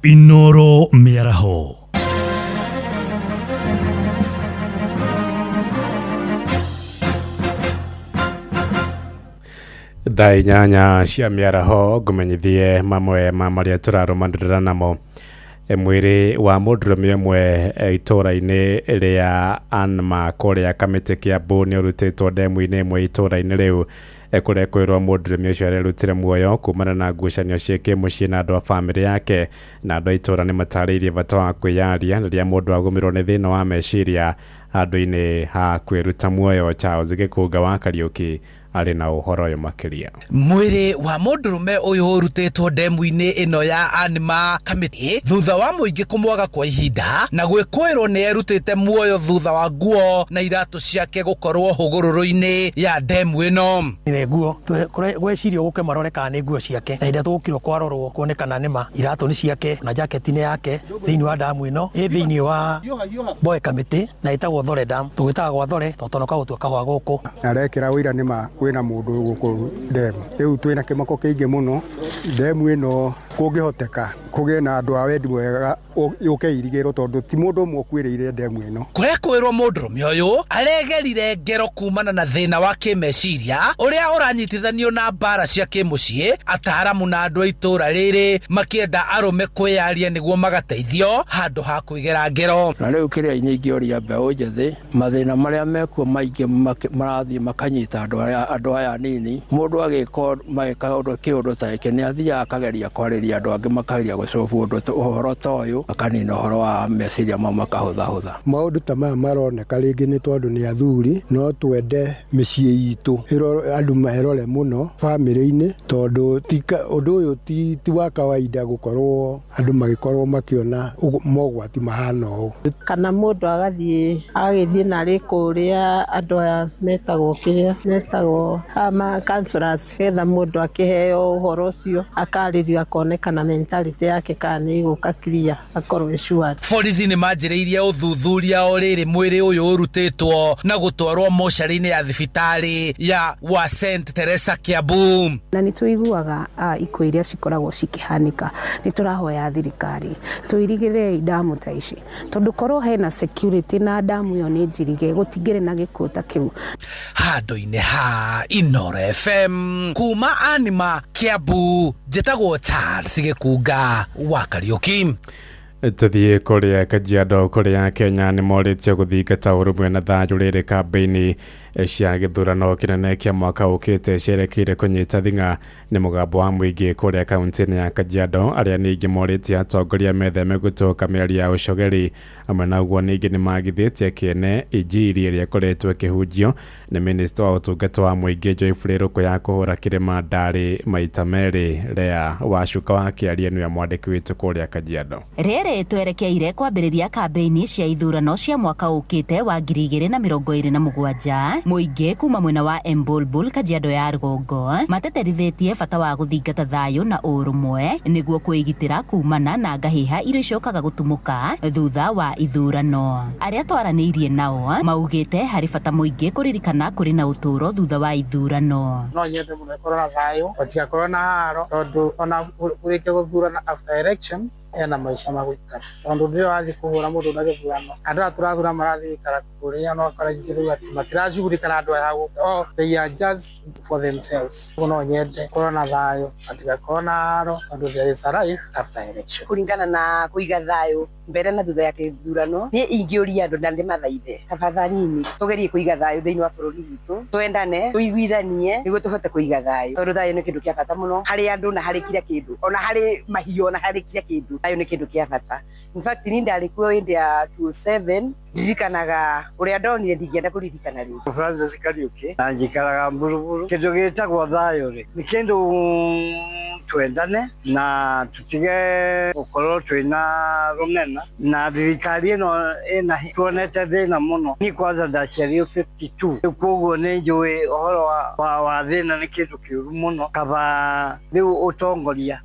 Inooro mĩaraho. Thaa 8 cia mĩaraho ngũmenyithie mamwe ma marĩa tũrarũmanĩrĩra namo. Mwĩrĩ wa mũndũrũme ũmwe itũũra-inĩ rĩa Anma kũrĩa Kamĩtĩ Kĩambu nĩ ũrutĩtwo ndemu-inĩ ĩmwe itũũra-inĩ rĩu kũrĩa kwĩrwo mũndũrũme ũcio arerutire muoyo kumana na ngucanio cia kĩmũciĩ na andũ a bamĩrĩ yake na andũ a itũũra nĩ matarĩirie bata wa kwĩyaria rĩrĩa mũndũ agũmĩrwo nĩ thĩna wa meciria Handũ-inĩ ha kwĩruta muoyo. Charles Gĩkũnga wa Kariũki arĩ na ũhoro ũyũ makĩria. Mwĩrĩ wa mũndũrũme ũyũ ũrutĩtwo ndemu-inĩ ĩno ya Anima Kamĩtĩ thutha wa mũingĩ kũmwaga kwa ihinda na gwĩkũĩrwo nĩ erutĩte muoyo thutha wa nguo na iratũ ciake gũkorwo hũgũrũrũ-inĩ ya ndemu ĩno. Nĩ nguo gwecirio gũke marore kana nĩ nguo ciake, na hĩndĩ ĩrĩa tũgũkirwo kwarorwo kuonekana nĩma iratũ nĩ ciake na jaketi nĩ yake thĩinĩ wa ndamu ĩno ĩ thĩinĩ wa Boe Kamĩtĩ na ĩtagwo Thore Dam. Tũgĩtaga gwa Thore tondũ tonoka gũtua kahũa gũkũ. Arekĩra ũira nĩma kwĩna mũndũ gũkũ ndemu. Rĩu twĩna kĩmako kĩingĩ mũno ndemu ĩno, kũngĩhoteka kũgĩe na andũ a wendi mwega yũke irigĩrwo, tondũ ti mũndũ ũmwe ũkuĩrĩire ndemu ĩno. Kũrekwĩrwo mũndũrũme ũyũ aregerire ngero kumana na thĩna wa kĩmeciria ũrĩa ũranyitithanio na mbara cia kĩmũciĩ. Ataaramu na andũ a itũũra rĩrĩ makĩenda arũme kwĩyaria nĩguo magateithio handũ ha kwĩgera ngero. Na rĩu kĩrĩa ingĩũria mbeũ njĩthĩ, mathĩna marĩa mekuo maingĩ marathiĩ makanyita andũ aya anini. Mũndũ agĩka magĩka ũndũ kĩũndũ ta gĩkĩ nĩ athiaga akageria kwarĩria andũ angĩ, makageria gũcobu ũndũ ũhoro ta ũyũ, makanina ũhoro wa meciria mau makahũthahũtha. Maũndũ ta maya maroneka rĩngĩ nĩ tondũ nĩ athuri, no twende mĩciĩ itũ andũ merore mũno bamĩrĩ-inĩ, tondũ ũndũ ũyũ ti wa kawaida gũkorwo andũ magĩkorwo makĩona mogwati mahana ũũ. Kana mũndũ agathiĩ agĩthiĩ narĩ kũrĩa andũ aya metagwo kĩrĩa metagwo ama counselors, getha mũndũ akĩheo ũhoro ũcio akarĩrio akonekana mentality yake kana nĩ ĩgũka clear akorwo assured. Borithi nĩ manjĩrĩirie ũthuthuria o rĩrĩ mwĩrĩ ũyũ ũrutĩtwo na gũtwarwo mocarĩ-inĩ ya thibitarĩ ya wa St Teresa Kiambu. Na nĩ tũiguaga ikuũ iria cikoragwo cikĩhanĩka, nĩ tũrahoya thirikari tũirigĩre ndamu ta ici, tondũ korwo hena security na ndamu ĩyo nĩ njirige gũtingĩrĩ na gĩkuũ ta kĩu. Handũ-inĩ ha Inoro FM kuma Anima Kiambu, njĩtagwo Charles Gĩkunga wa Kariũki. Tuthiĩ kũrĩa Kajiado kũrĩa Kenya nĩ morĩtio gũthingata ũrũmwe na thayũ rĩrĩ kambĩini cia gĩthurano kĩnene kĩa mwaka ũkĩte cierekeire kũnyita thing'a nĩ mũgambo wa mũingĩ kũrĩa kaunti-inĩ ya Kajiado. Arĩa ningĩ morĩtie atongoria metheme gũtũka mĩario ya ũcogeri. Hamwe na ũguo ningĩ nĩ magithĩtie kĩene injiri ĩrĩa ĩkoretwo ĩkĩhunjio nĩ minista wa ũtungata wa mũingĩ Joyfrey Ruku ya kũhũra kĩrĩma ndarĩ maita merĩ. Lea Wacuka wa Kĩaria nĩwe mwandĩki witũ kũrĩa Kajiado. Rĩrĩ twerekeire kwambĩrĩria kambĩini cia ithurano cia mwaka ũkĩte wa 2027 mũingĩ kuma mwena wa Embulbul Kajiado ya rũgongo mateterithĩtie bata wa gũthingata thayũ na ũrũmwe nĩguo kwĩgitĩra kumana na ngahĩha iria icokaga gũtumũka thutha wa ithurano. Arĩa twaranĩirie nao maugĩte harĩ bata mũingĩ kũririkana kũrĩ na ũtũũro thutha wa ithurano. No nyende mũno ĩkorwo na thayũ, gũtigakorwo na haro, tondũ ona ũrĩkia gũthurana after election ena maisha ma gũikara, tondũ ndĩrĩ wathiĩ kũhũra mũndũ na gĩthurano. Andũ aya tũrathura marathiĩ gũikara kũrĩa no akora rĩu atĩ matiracugurika na andũ aya gũkũ. Oh, they are just for themselves. Ũguo no nyende korwo na thayũ, matigakorwo na haro, tondũ there is a life after election. Kũringana na kũiga thayũ mbere na thutha ya kĩthurano, niĩ ingĩũria andũ na ndĩmathaithe tafadhalini tũgerie kũiga thayũ thĩinĩ wa bũrũri witũ, twendane, tũiguithanie nĩguo tũhote kũiga thayũ, tondũ thayũ nĩ kĩndũ kĩa bata mũno harĩ andũ na harĩ kila kĩndũ, ona harĩ mahiũ, ona harĩ kila kĩndũ. Thayũ nĩ kĩndũ kĩa bata. In fact ni ndarĩ kuo hĩndĩ ya 2007, ndirikanaga ũrĩa ndonire, ndingĩenda kũririkana rĩngĩ. Francis Kariuki na njikaraga Mburuburu. Kĩndũ gĩtagwo thayũ rĩ nĩ kĩndũ twendane na tutige gũkorwo twĩna rũmena, na thirikari ĩno ĩna tuonete thĩna mũno. Niĩ kwanza ndaciarirwo 52, koguo nĩ njũĩ ũhoro wa thĩna nĩ kĩndũ kĩũru mũno. Kaba rĩu ũtongoria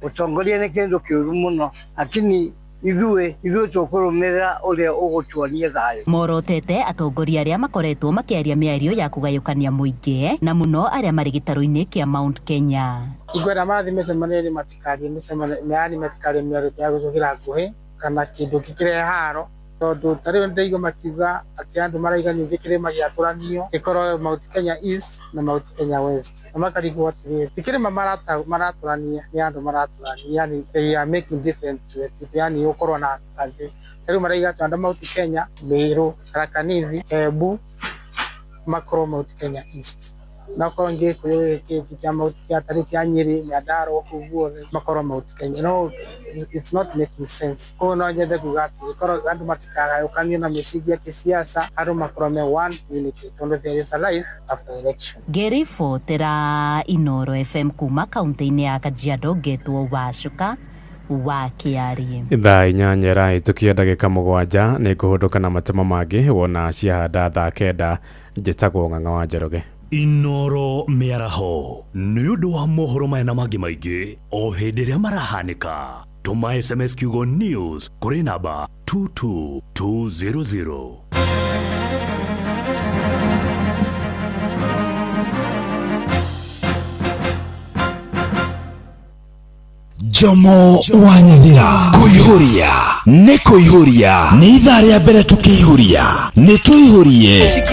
nĩ kĩndũ kĩũru mũno, lakini ithuĩ tũkũrũmĩrĩra ũrĩa ũgũtuonia thayũ. Morotete atongoria arĩa makoretwo makĩaria mĩario ya kũgayũkania mũingĩ na mũno arĩa marĩ gĩtarũ-inĩ kĩa Mount Kenya. Ingĩenda marathiĩ mĩcemanio-inĩ matikarie mĩcemanio, yaani matikarie mĩario ya gũcũkĩra ngũĩ kana kĩndũ kĩkĩrehe haro, tondũ ta rĩu ndĩraigua makiuga atĩ andũ maraiga ningĩ kĩrĩma gĩatũranio gĩkorwo Mount Kenya East na Mount Kenya West, na makarigwo atĩrĩrĩ, ti kĩrĩma maratũrania, nĩ andũ maratũrania, yani they are making different to the people, yani ũkorwo na ta rĩu maraiga atĩ andũ Mount Kenya, Meru, Tharaka Nithi, Embu makorwo Mount Kenya East, Na okorwo nĩ Gĩkũyũ gĩkĩ kĩa kĩa tarĩu kĩa Nyĩrĩ, Nyandarua, kũu guothe makorwo Mount Kenya. No it's not making sense. Koguo no nyende kuga atĩ korwo andũ matikagayũkanio na mĩcingi ya kĩsiasa, andũ makorwo me one unity, tondũ there is a life after election. Ngĩribotera Inoro FM kuma kaunti-inĩ ya Kajiado, ngetwo Wacuka wa Kĩarie. Thaa 8 ĩrahĩtũkia ndagĩka 7 nĩ ngũhũndũka na matemo mangĩ wona ciahanda thaa 9. Njĩtagwo Ng'ang'a wa Njoroge. Inoro mĩaraho nĩ ũndũ wa mohoro maya na mangĩ maingĩ o hĩndĩ ĩrĩa marahanĩka. Tũma SMS kiugo news kũrĩ namba 22200. Jomo wa Nyathira kuihuria nĩ kuihuria nĩ ithaa rĩa mbere tukiihuria nĩ tuihurie.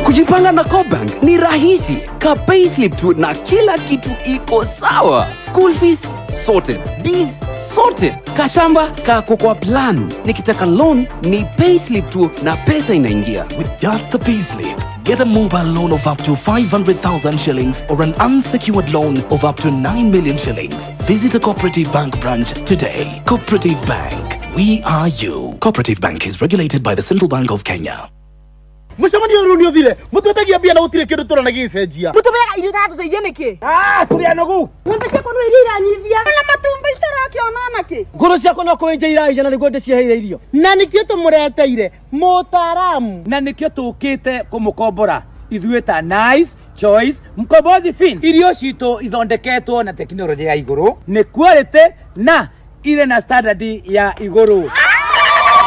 Kujipanga na CoBank ni rahisi. Ka payslip tu na kila kitu iko sawa. School fees sorted, biz sorted, kashamba kako kwa plan. Nikitaka loan ni payslip tu na pesa inaingia. With just the payslip, get a mobile loan of up to 500,000 shillings or an unsecured loan of up to 9 million shillings. Visit a Cooperative Bank branch today. Cooperative Bank, we are you. Cooperative Bank is regulated by the Central Bank of Kenya. Mũcemanio rĩu nĩ ũthire mũtwetagia mbia na gũtirĩ kĩndũ tũrona gĩgĩcenjia. Mũtũmĩaga irio itaratũteithia nĩkĩ? Tũrĩ anogu. Ng'ombe ciakwa no iria iranyivia na matumbĩ citarakĩona nakĩ. Ngũrũ ciakwa no kũenja iraija na nĩguo ndĩciheire irio. Na nĩkĩo tũmũreteire mũtaaramu. Na nĩkĩo tũkĩte kũmũkombora ithuĩ ta Nice Choice Mkombozi Fin. Irio citũ ithondeketwo na tekinoronjĩ ya igũrũ, nĩ quality na irĩ na standard ya igũrũ.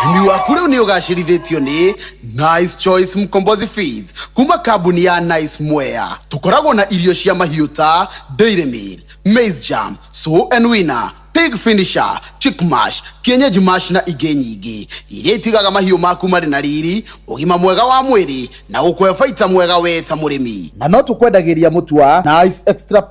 Ũrĩmi waku rĩu nĩ ũgacĩrithĩtio nĩ Nice Choice Mkombozi Feeds kuma kambuni ya Nice Mwea. Tũkoragwo na irio cia mahiũ ta Dairy Meal, Maize Jam, Sow and Winner, Pig Finisher, Chick Mash, Kienyeji Mash na ingĩ nyingĩ iria itigaga mahiũ maku marĩ na riri, ũgima mwega wa mwĩrĩ na gũkũhe baita mwega we ta mũrĩmi. Na no tũkwendagĩria mũtu wa Nice Extra.